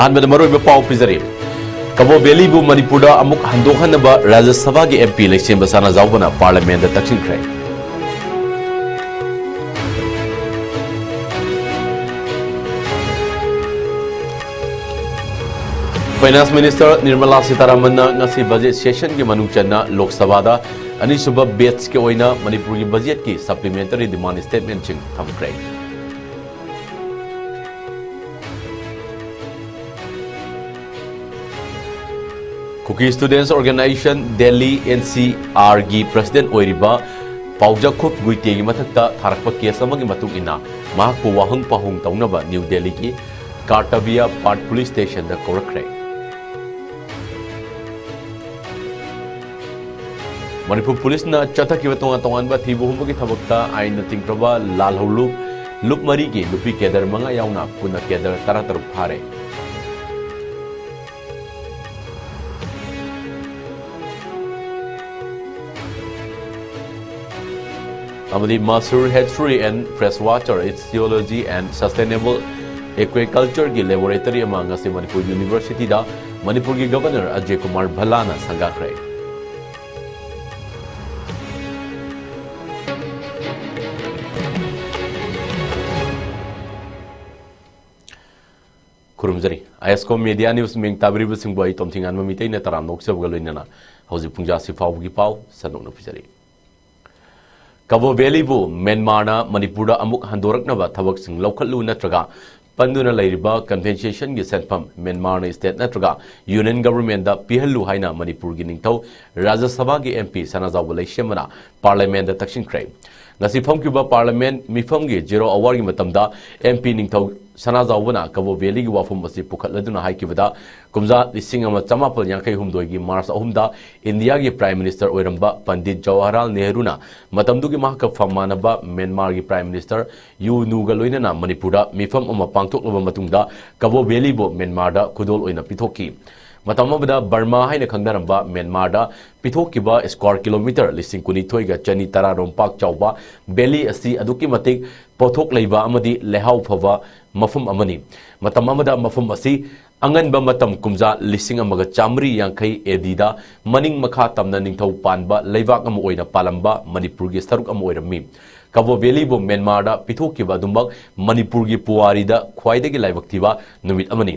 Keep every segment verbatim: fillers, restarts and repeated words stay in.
ꯑꯍꯥꯟꯕꯗ ꯃꯔꯨꯑꯣꯏꯕ ꯄꯥꯎ ꯄꯤꯖꯔꯤ꯫ ꯀꯕꯣ ꯚꯦꯂꯤꯕꯨ ꯃꯅꯤꯄꯨꯔꯗ ꯑꯃꯨꯛ ꯍꯟꯗꯣꯛꯍꯟꯅꯕ ꯔꯥꯖ꯭ꯌ ꯁꯚꯥꯒꯤ MP ꯂꯩꯁꯦꯝꯕ ꯁꯅꯥꯖꯥꯎꯕꯅ ꯄꯥꯔꯂꯤꯌꯥꯃꯦꯟꯗ ꯇꯛꯁꯤꯟꯈ꯭ꯔꯦ꯫ Finance Minister ꯅꯤꯔꯃꯂꯥ ꯁꯤꯇꯥꯔꯥꯃꯟꯅ ꯉꯁꯤ budget sessionꯒꯤ ꯃꯅꯨꯡ ꯆꯟꯅ ꯂꯣꯛ ꯁꯚꯥꯗ ꯑꯅꯤꯁꯨꯕ batchꯀꯤ ꯑꯣꯏꯅ ꯃꯅꯤꯄꯨꯔꯒꯤ budgetꯀꯤ supplementary demand statementꯁꯤꯡ ꯊꯝꯈ꯭ꯔꯦ꯫ Kuki Students Organisation Delhi, NCRꯒꯤ president ꯑꯣꯏꯔꯤꯕ ꯄꯥꯎꯖꯈꯨꯞ ꯒꯨꯏꯇꯦꯒꯤ ꯃꯊꯛꯇ ꯊꯥꯔꯛꯄ case ꯑꯃꯒꯤ ꯃꯇꯨꯡ ꯏꯟꯅ ꯃꯍꯥꯛꯄꯨ ꯋꯥꯍꯪ ꯄꯥꯎꯍꯪ ꯇꯧꯅꯕ ꯅ꯭ꯌꯨ ꯗꯦꯜꯂꯤꯒꯤ ꯀꯥꯔꯇꯥꯕꯤꯌꯥ ꯄꯥꯠ police stationꯗ ꯀꯧꯔꯛꯈ꯭ꯔꯦ꯫ ꯃꯅꯤꯄꯨꯔ ꯄꯨꯂꯤꯁꯅ ꯆꯠꯊꯈꯤꯕ ꯇꯣꯉꯥꯟ ꯇꯣꯉꯥꯟꯕ ꯊꯤꯕ ꯍꯨꯝꯕꯒꯤ ꯊꯕꯛꯇ ꯑꯥꯏꯟꯅ ꯊꯤꯡꯈ꯭ꯔꯕ ꯂꯥꯜꯍꯧꯂꯨꯞ ꯂꯨꯞ ꯃꯔꯤꯒꯤ ꯅꯨꯄꯤ cadre ꯃꯉꯥ ꯌꯥꯎꯅ ꯄꯨꯟꯅ cadre ꯇꯔꯥꯇꯔꯨꯛ ꯐꯥꯔꯦ꯫ ꯑꯃꯗꯤ Masur Hatchery and Freshwater, its Theology and Sustainable Aquacultureꯒꯤ laboratory ꯑꯃ ꯉꯁꯤ ꯃꯅꯤꯄꯨꯔ Universityꯗ ꯃꯅꯤꯄꯨꯔꯒꯤ Governor ꯑꯖꯌ ꯀꯨꯃꯥꯔ ꯚꯜꯂꯥꯅ ꯁꯪꯒꯥꯈ꯭ꯔꯦ꯫ ꯈꯨꯔꯨꯝꯖꯔꯤ꯫ ꯑꯥꯏ ꯑꯦꯁ ꯀꯣꯝ Media News ꯃꯤꯡ ꯇꯥꯕꯤꯔꯤꯕꯁꯤꯡꯕꯨ ꯑꯩ ꯇꯣꯝꯊꯤꯉꯥꯟꯕ ꯃꯤꯇꯩꯅ ꯇꯔꯥꯝꯅ ꯑꯣꯛꯆꯕꯒ ꯂꯣꯏꯅꯅ ꯍꯧꯖꯤꯛ ꯄꯨꯡꯖꯥꯁꯤ ꯐꯥꯎꯕꯒꯤ ꯄꯥꯎ ꯁꯟꯗꯣꯛꯅ ꯄꯤꯖꯔꯤ꯫ ꯀꯕꯣ ꯚꯦꯂꯤꯕꯨ ꯃ꯭ꯌꯥꯟꯃꯥꯔꯅ ꯃꯅꯤꯄꯨꯔꯗ ꯑꯃꯨꯛ ꯍꯟꯗꯣꯔꯛꯅꯕ ꯊꯕꯛꯁꯤꯡ ꯂꯧꯈꯠꯂꯨ ꯅꯠꯇ꯭ꯔꯒ ꯄꯟꯗꯨꯅ ꯂꯩꯔꯤꯕ compensationꯒꯤ ꯁꯦꯟꯐꯝ ꯃ꯭ꯌꯥꯟꯃꯥꯔꯅ state ꯅꯠꯇ꯭ꯔꯒ Union Governmentꯗ ꯄꯤꯍꯜꯂꯨ ꯍꯥꯏꯅ ꯃꯅꯤꯄꯨꯔꯒꯤ ꯅꯤꯡꯊꯧ ꯔꯥꯖ꯭ꯌ ꯁꯚꯥꯒꯤ MP ꯁꯅꯥꯖꯥꯎꯕ ꯂꯩꯁꯦꯝꯕꯅ ꯄꯥꯔꯂꯤꯌꯥꯃꯦꯟꯗ ꯇꯛꯁꯤꯟꯈ꯭ꯔꯦ꯫ ꯉꯁꯤ ꯐꯝꯈꯤꯕ ꯄꯥꯔꯂꯤꯌꯥꯃꯦꯟ ꯃꯤꯐꯝꯒꯤ zero hourꯒꯤ ꯃꯇꯝꯗ MP ꯅꯤꯡꯊꯧ ꯁꯅꯥꯖꯥꯎꯕꯅ ꯀꯕꯣ ꯚꯦꯂꯤꯒꯤ ꯋꯥꯐꯝ ꯑꯁꯤ ꯄꯨꯈꯠꯂꯗꯨꯅ ꯍꯥꯏꯈꯤꯕꯗ, ꯀꯨꯝꯖꯥ ꯂꯤꯁꯤꯡ ꯑꯃ ꯆꯃꯥꯄꯜ ꯌꯥꯡꯈꯩ ꯍꯨꯝꯗꯣꯏꯒꯤ March ꯑꯍꯨꯝꯗ ꯏꯟꯗꯤꯌꯥꯒꯤ Prime Minister ꯑꯣꯏꯔꯝꯕ ꯄꯟꯗꯤꯠ ꯖꯋꯥꯍꯔꯂꯥꯜ ꯅꯦꯍꯔꯨꯅ ꯃꯇꯝꯗꯨꯒꯤ ꯃꯍꯥꯛꯀ ꯐꯝ ꯃꯥꯟꯅꯕ ꯃ꯭ꯌꯥꯟꯃꯥꯔꯒꯤ Prime Minister ꯌꯨ ꯅꯨꯒ ꯂꯣꯏꯅꯅ ꯃꯅꯤꯄꯨꯔꯗ ꯃꯤꯐꯝ ꯑꯃ ꯄꯥꯡꯊꯣꯛꯂꯕ ꯃꯇꯨꯡꯗ ꯀꯕꯣ ꯚꯦꯂꯤꯕꯨ ꯃ꯭ꯌꯥꯟꯃꯥꯔꯗ ꯈꯨꯗꯣꯜ ꯑꯣꯏꯅ ꯄꯤꯊꯣꯛꯈꯤ꯫ ꯃꯇꯝ ꯑꯃꯗ ꯕꯔꯃꯥ ꯍꯥꯏꯅ ꯈꯪꯅꯔꯝꯕ ꯃ꯭ꯌꯥꯟꯃꯥꯔꯗ ꯄꯤꯊꯣꯛꯈꯤꯕ ꯁ꯭ꯀ꯭ꯋꯥꯔ ꯀꯤꯂꯣꯃꯤꯇꯔ ꯂꯤꯁꯤꯡ ꯀꯨꯟꯅꯤꯊꯣꯏꯒ ꯆꯅꯤ ꯇꯔꯥꯔꯣꯝ ꯄꯥꯛ ꯆꯥꯎꯕ ꯚꯦꯂꯤ ꯑꯁꯤ ꯑꯗꯨꯛꯀꯤ ꯃꯇꯤꯛ ꯄꯣꯠꯊꯣꯛ ꯂꯩꯕ ꯑꯃꯗꯤ ꯂꯩꯍꯥꯎ ꯐꯕ ꯃꯐꯝ ꯑꯃꯅꯤ꯫ ꯃꯇꯝ ꯑꯃꯗ ꯃꯐꯝ ꯑꯁꯤ ꯑꯉꯟꯕ ꯃꯇꯝ ꯀꯨꯝꯖꯥ ꯂꯤꯁꯤꯡ ꯑꯃꯒ ꯆꯥꯃꯔꯤ ꯌꯥꯡꯈꯩ ꯑꯦ ꯗꯤꯗ ꯃꯅꯤꯡ ꯃꯈꯥ ꯇꯝꯅ ꯅꯤꯡꯊꯧ ꯄꯥꯟꯕ ꯂꯩꯕꯥꯛ ꯑꯃ ꯑꯣꯏꯅ ꯄꯥꯜꯂꯝꯕ ꯃꯅꯤꯄꯨꯔꯒꯤ ꯁꯔꯨꯛ ꯑꯃ ꯑꯣꯏꯔꯝꯃꯤ꯫ ꯀꯕꯣ ꯚꯦꯂꯤꯕꯨ ꯃ꯭ꯌꯥꯟꯃꯥꯔꯗ ꯄꯤꯊꯣꯛꯈꯤꯕ ꯑꯗꯨꯃꯛ ꯃꯅꯤꯄꯨꯔꯒꯤ ꯄꯨꯋꯥꯔꯤꯗ ꯈ꯭ꯋꯥꯏꯗꯒꯤ ꯂꯥꯏꯕꯛ ꯊꯤꯕ ꯅꯨꯃꯤꯠ ꯑꯃꯅꯤ꯫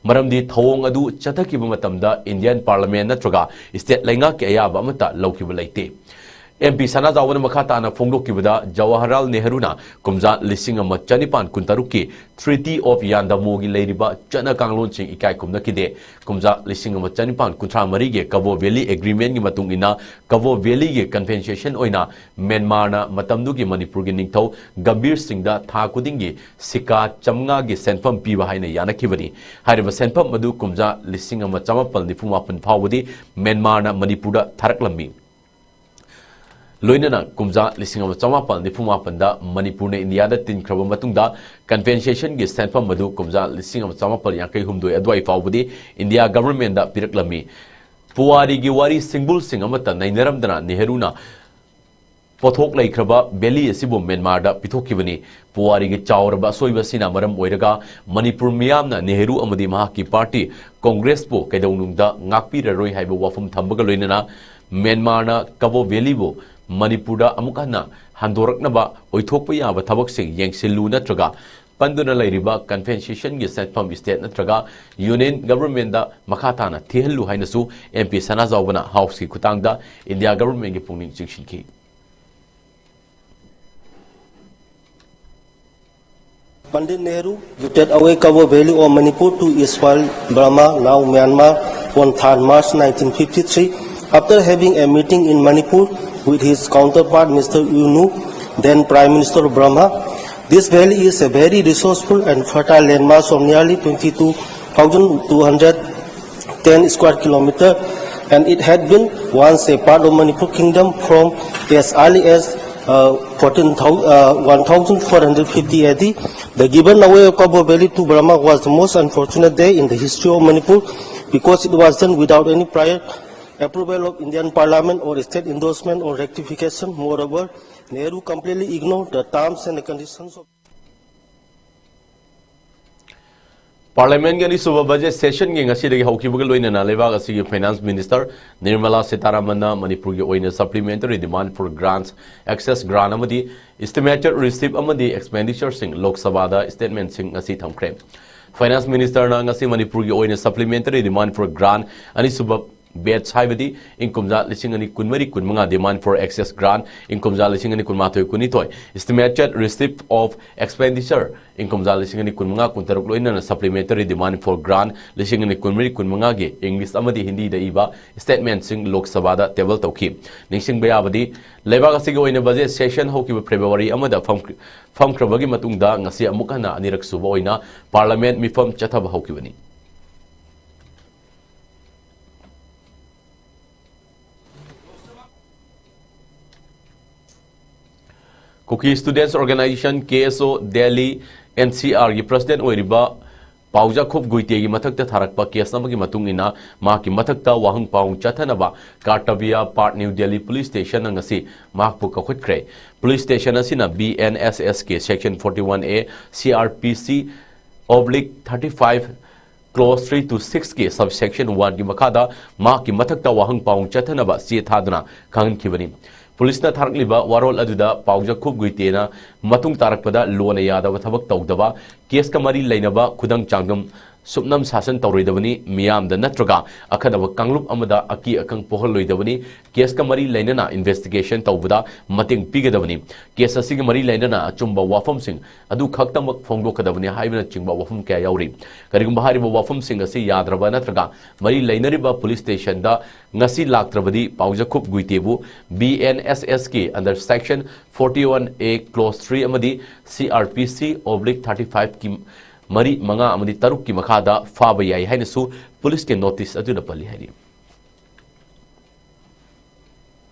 ꯃꯔꯝꯗꯤ ꯊꯧꯑꯣꯡ ꯑꯗꯨ ꯆꯠꯊꯈꯤꯕ ꯃꯇꯝꯗ ꯏꯟꯗꯤꯌꯥꯟ ꯄꯥꯔꯂꯃꯦꯟ ꯅꯠꯇ꯭ꯔꯒ ꯁ꯭ꯇꯦꯠ ꯂꯩꯉꯥꯛꯀꯤ ꯑꯌꯥꯕ ꯑꯃꯠꯇ ꯂꯧꯈꯤꯕ ꯂꯩꯇꯦ꯫ ꯑꯦꯝ ꯄꯤ ꯁꯅꯥꯖꯥꯎꯕꯅ ꯃꯈꯥ ꯇꯥꯅ ꯐꯣꯡꯗꯣꯛꯈꯤꯕꯗ, ꯖꯋꯥꯍꯔꯂꯥꯜ ꯅꯦꯍꯔꯨꯅ ꯀꯨꯝꯖꯥ ꯂꯤꯁꯤꯡ ꯑꯃ ꯆꯅꯤꯄꯥꯟ ꯀꯨꯟꯇꯔꯨꯛꯀꯤ Treaty of ꯌꯥꯟꯗꯃꯣꯒꯤ ꯂꯩꯔꯤꯕ ꯆꯠꯅ ꯀꯥꯡꯂꯣꯟꯁꯤꯡ ꯏꯀꯥꯏ ꯈꯨꯝꯅꯈꯤꯗꯦ꯫ ꯀꯨꯝꯖꯥ ꯂꯤꯁꯤꯡ ꯑꯃ ꯆꯅꯤꯄꯥꯟ ꯀꯨꯟꯊ꯭ꯔꯥ ꯃꯔꯤꯒꯤ ꯀꯕꯣ ꯚꯦꯂꯤ ꯑꯦꯒ꯭ꯔꯤꯃꯦꯟꯒꯤ ꯃꯇꯨꯡ ꯏꯟꯅ ꯀꯕꯣ ꯚꯦꯂꯤꯒꯤ ꯀꯝꯄꯦꯟꯁꯦꯁꯟ ꯑꯣꯏꯅ ꯃ꯭ꯌꯥꯟꯃꯥꯔꯅ ꯃꯇꯝꯗꯨꯒꯤ ꯃꯅꯤꯄꯨꯔꯒꯤ ꯅꯤꯡꯊꯧ ꯒꯝꯚꯤꯔ ꯁꯤꯡꯗ ꯊꯥ ꯈꯨꯗꯤꯡꯒꯤ ꯁꯤꯀꯥ ꯆꯥꯝꯃꯉꯥꯒꯤ ꯁꯦꯟꯐꯝ ꯄꯤꯕ ꯍꯥꯏꯅ ꯌꯥꯅꯈꯤꯕꯅꯤ꯫ ꯍꯥꯏꯔꯤꯕ ꯁꯦꯟꯐꯝ ꯑꯗꯨ ꯀꯨꯝꯖꯥ ꯂꯤꯁꯤꯡ ꯑꯃ ꯆꯃꯥꯄꯜ ꯅꯤꯐꯨ ꯃꯥꯄꯟ ꯐꯥꯎꯕꯗꯤ ꯃ꯭ꯌꯥꯟꯃꯥꯔꯅ ꯃꯅꯤꯄꯨꯔꯗ ꯊꯥꯔꯛꯂꯝꯃꯤ꯫ ꯂꯣꯏꯅꯅ ꯀꯨꯝꯖꯥ ꯂꯤꯁꯤꯡ ꯑꯃ ꯆꯃꯥꯄꯜ ꯅꯤꯐꯨ ꯃꯥꯄꯟꯗ ꯃꯅꯤꯄꯨꯔꯅ ꯏꯟꯗꯤꯌꯥꯗ ꯇꯤꯟꯈ꯭ꯔꯕ ꯃꯇꯨꯡꯗ ꯀꯝꯄꯦꯟꯁꯦꯁꯟꯒꯤ ꯁꯦꯟꯐꯝ ꯑꯗꯨ ꯀꯨꯝꯖꯥ ꯂꯤꯁꯤꯡ ꯑꯃ ꯆꯃꯥꯄꯜ ꯌꯥꯡꯈꯩ ꯍꯨꯝꯗꯣꯏ ꯑꯗꯨꯋꯥꯏ ꯐꯥꯎꯕꯗꯤ ꯏꯟꯗꯤꯌꯥ ꯒꯚꯔꯟꯃꯦꯟꯗ ꯄꯤꯔꯛꯂꯝꯃꯤ꯫ ꯄꯨꯋꯥꯔꯤꯒꯤ ꯋꯥꯔꯤ ꯁꯤꯡꯕꯨꯜꯁꯤꯡ ꯑꯃꯠꯇ ꯅꯩꯅꯔꯝꯗꯅ ꯅꯦꯍꯔꯨꯅ ꯄꯣꯠꯊꯣꯛ ꯂꯩꯈ꯭ꯔꯕ ꯚꯦꯂꯤ ꯑꯁꯤꯕꯨ ꯃ꯭ꯌꯥꯟꯃꯥꯔꯗ ꯄꯤꯊꯣꯛꯈꯤꯕꯅꯤ꯫ ꯄꯨꯋꯥꯔꯤꯒꯤ ꯆꯥꯎꯔꯕ ꯑꯁꯣꯏꯕ ꯑꯁꯤꯅ ꯃꯔꯝ ꯑꯣꯏꯔꯒ ꯃꯅꯤꯄꯨꯔ ꯃꯤꯌꯥꯝꯅ ꯅꯦꯍꯔꯨ ꯑꯃꯗꯤ ꯃꯍꯥꯛꯀꯤ ꯄꯥꯔꯇꯤ ꯀꯣꯡꯒ꯭ꯔꯦꯁꯄꯨ ꯀꯩꯗꯧꯅꯨꯡꯗ ꯉꯥꯛꯄꯤꯔꯔꯣꯏ ꯍꯥꯏꯕ ꯋꯥꯐꯝ ꯊꯝꯕꯒ ꯂꯣꯏꯅꯅ ꯃ꯭ꯌꯥꯟꯃꯥꯔꯅ ꯀꯕꯣ ꯚꯦꯂꯤꯕꯨ ꯃꯅꯤꯄꯨꯔꯗ ꯑꯃꯨꯛ ꯍꯟꯅ ꯍꯟꯗꯣꯔꯛꯅꯕ ꯑꯣꯏꯊꯣꯛꯄ ꯌꯥꯕ ꯊꯕꯛꯁꯤꯡ ꯌꯦꯡꯁꯤꯜꯂꯨ ꯅꯠꯇ꯭ꯔꯒ ꯄꯟꯗꯨꯅ ꯂꯩꯔꯤꯕ ꯀꯝꯄꯦꯟꯁꯦꯁꯟꯒꯤ ꯁꯦꯟꯐꯝ ꯁ꯭ꯇꯦꯠ ꯅꯠꯇ꯭ꯔꯒ ꯌꯨꯅꯤꯌꯟ ꯒꯚꯔꯟꯃꯦꯟꯗ ꯃꯈꯥ ꯇꯥꯅ ꯊꯤꯍꯜꯂꯨ ꯍꯥꯏꯅꯁꯨ ꯑꯦꯝ ꯄꯤ ꯁꯅꯥꯖꯥꯎꯕꯅ ꯍꯥꯎꯁꯀꯤ ꯈꯨꯠꯊꯥꯡꯗ ꯏꯟꯗꯤꯌꯥ ꯒꯚꯔꯟꯃꯦꯟꯒꯤ ꯄꯨꯛꯅꯤꯡ ꯆꯤꯡꯁꯤꯟꯈꯤ꯫ Pandit Nehru gifted away Kabo Valley of Manipur to erstwhile Burma, now Myanmar, on third March nineteen fifty-three, after having a meeting in Manipur with his counterpart Mister U Nu, then Prime Minister of Burma. This valley is a very resourceful and fertile landmass of nearly twenty-two thousand two hundred ten square kilometer, and it had been once a part of Manipur Kingdom from as early as uh, fourteen thousand, uh, one thousand four hundred fifty A D. The given away of Kabo Valley to Burma was the most unfortunate day in the history of Manipur, because it was done without any prior approval of Indian Parliament or state endorsement or rectification. Moreover, Nehru completely ignored the terms and the conditions of Parliament ꯒꯤ ꯑꯅꯤꯁꯨꯕ budget session ꯒꯤ ꯉꯁꯤꯗꯒꯤ ꯍꯧꯈꯤꯕꯒ ꯂꯣꯏꯅꯅ ꯂꯩꯕꯥꯛ ꯑꯁꯤꯒꯤ Finance Minister Nirmala Sitharaman ꯅ ꯃꯅꯤꯄꯨꯔꯒꯤ ꯑꯣꯏꯅ supplementary demand for grants, excess grant ꯑꯃꯗꯤ estimated receipt ꯑꯃꯗꯤ expenditure ꯁꯤꯡ ꯂꯣꯛ ꯁꯚꯥꯗ statement ꯁꯤꯡ ꯉꯁꯤ ꯊꯝꯈ꯭ꯔꯦ꯫ Finance Minister ꯅ ꯉꯁꯤ ꯃꯅꯤꯄꯨꯔꯒꯤ ꯑꯣꯏꯅ supplementary demand for grant ꯑꯅꯤꯁꯨꯕ batch ꯍꯥꯏꯕꯗꯤ ꯏꯪ ꯀꯨꯝꯖꯥ ꯂꯤꯁꯤꯡ ꯑꯅꯤ ꯀꯨꯟꯃꯔꯤ ꯀꯨꯟꯃꯉꯥ demand for excess grant, ꯏꯪ ꯀꯨꯝꯖꯥ ꯂꯤꯁꯤꯡ ꯑꯅꯤ ꯀꯨꯟꯃꯥꯊꯣꯏ ꯀꯨꯟꯅꯤꯊꯣꯏ estimated receipt of expenditure, ꯏꯪ ꯀꯨꯝꯖꯥ ꯂꯤꯁꯤꯡ ꯑꯅꯤ ꯀꯨꯟꯃꯉꯥ ꯀꯨꯟꯇꯔꯨꯛ ꯂꯣꯏꯅꯅ supplementary demand for grant ꯂꯤꯁꯤꯡ ꯑꯅꯤ ꯀꯨꯟꯃꯔꯤ ꯀꯨꯟꯃꯉꯥꯒꯤ English ꯑꯃꯗꯤ ꯍꯤꯟꯗꯤꯗ ꯏꯕ statement ꯁꯤꯡ ꯂꯣꯛ ꯁꯚꯥꯗ table ꯇꯧꯈꯤ꯫ ꯅꯤꯡꯁꯤꯡꯕ ꯌꯥꯕꯗꯤ, ꯂꯩꯕꯥꯛ ꯑꯁꯤꯒꯤ ꯑꯣꯏꯅ budget session ꯍꯧꯈꯤꯕ February ꯑꯃꯗ ꯐꯝ-, ꯐꯝꯈ꯭ꯔꯕꯒꯤ ꯃꯇꯨꯡꯗ ꯉꯁꯤ ꯑꯃꯨꯛ ꯍꯟꯅ ꯑꯅꯤꯔꯛ ꯁꯨꯕ ꯑꯣꯏꯅ Parliament ꯃꯤꯐꯝ ꯆꯠꯊꯕ ꯍꯧꯈꯤꯕꯅꯤ꯫ Kuki Students Organization, K S O, Delhi N C R ꯒꯤ President ꯑꯣꯏꯔꯤꯕ ꯄꯥꯎꯖꯥꯈꯣꯞ ꯒꯨꯏꯇꯦꯒꯤ ꯃꯊꯛꯇ ꯊꯥꯔꯛꯄ case ꯑꯃꯒꯤ ꯃꯇꯨꯡ ꯏꯟꯅ ꯃꯍꯥꯛꯀꯤ ꯃꯊꯛꯇ ꯋꯥꯍꯪ ꯄꯥꯎꯍꯪ ꯆꯠꯊꯅꯕ Kartavya Park, New Delhi Police Station ꯅ ꯉꯁꯤ ꯃꯍꯥꯛꯄꯨ ꯀꯧꯈꯠꯈ꯭ꯔꯦ꯫ Police Station ꯑꯁꯤꯅ B N S S ꯀꯤ Section forty-one A, C R P C oblique thirty-five, Clause three to six ꯀꯤ subsection one ꯒꯤ ꯃꯈꯥꯗ ꯃꯍꯥꯛꯀꯤ ꯃꯊꯛꯇ ꯋꯥꯍꯪ ꯄꯥꯎꯍꯪ ꯆꯠꯊꯅꯕ ꯆꯦ ꯊꯥꯗꯨꯅ ꯈꯪꯍꯟꯈꯤꯕꯅꯤ꯫ ꯄꯨꯂꯤꯁꯅ ꯊꯥꯔꯛꯂꯤꯕ ꯋꯥꯔꯣꯜ ꯑꯗꯨꯗ ꯄꯥꯎꯖꯈꯨꯞ ꯒꯨꯏꯇꯦꯅ ꯃꯇꯨꯡ ꯇꯥꯔꯛꯄꯗ ꯂꯣꯅ ꯌꯥꯗꯕ ꯊꯕꯛ ꯇꯧꯗꯕ, case ꯀ ꯃꯔꯤ ꯂꯩꯅꯕ ꯈꯨꯗꯪ ꯆꯥꯡꯗꯝ, ꯁꯨꯞꯅꯝ ꯁꯥꯁꯟ ꯇꯧꯔꯣꯏꯗꯕꯅꯤ, ꯃꯤꯌꯥꯝꯗ ꯅꯠꯇ꯭ꯔꯒ ꯑꯈꯟꯅꯕ ꯀꯥꯡꯂꯨꯞ ꯑꯃꯗ ꯑꯀꯤ ꯑꯈꯪ ꯄꯣꯛꯍꯜꯂꯣꯏꯗꯕꯅꯤ, case ꯀ ꯃꯔꯤ ꯂꯩꯅꯅ investigation ꯇꯧꯕꯗ ꯃꯇꯦꯡ ꯄꯤꯒꯗꯕꯅꯤ, case ꯑꯁꯤꯒ ꯃꯔꯤ ꯂꯩꯅꯅ ꯑꯆꯨꯝꯕ ꯋꯥꯐꯝꯁꯤꯡ ꯑꯗꯨ ꯈꯛꯇꯃꯛ ꯐꯣꯡꯗꯣꯛꯀꯗꯕꯅꯤ ꯍꯥꯏꯕꯅꯆꯤꯡꯕ ꯋꯥꯐꯝ ꯀꯌꯥ ꯌꯥꯎꯔꯤ꯫ ꯀꯔꯤꯒꯨꯝꯕ ꯍꯥꯏꯔꯤꯕ ꯋꯥꯐꯝꯁꯤꯡ ꯑꯁꯤ ꯌꯥꯗ꯭ꯔꯕ ꯅꯠꯇ꯭ꯔꯒ ꯃꯔꯤ ꯂꯩꯅꯔꯤꯕ police station ꯗ ꯉꯁꯤ ꯂꯥꯛꯇ꯭ꯔꯕꯗꯤ ꯄꯥꯎꯖꯈꯨꯞ ꯒꯨꯏꯇꯦꯕꯨ B N S S ꯀꯤ under section forty-one A clause three ꯑꯃꯗꯤ C R P C oblique thirty-five ꯀꯤ ꯃꯔꯤ, ꯃꯉꯥ ꯑꯃꯗꯤ ꯇꯔꯨꯛꯀꯤ ꯃꯈꯥꯗ ꯐꯥꯕ ꯌꯥꯏ ꯍꯥꯏꯅꯁꯨ ꯄꯨꯂꯤꯁꯀꯤ notice ꯑꯗꯨꯅ ꯄꯜꯂꯤ ꯍꯥꯏꯔꯤ꯫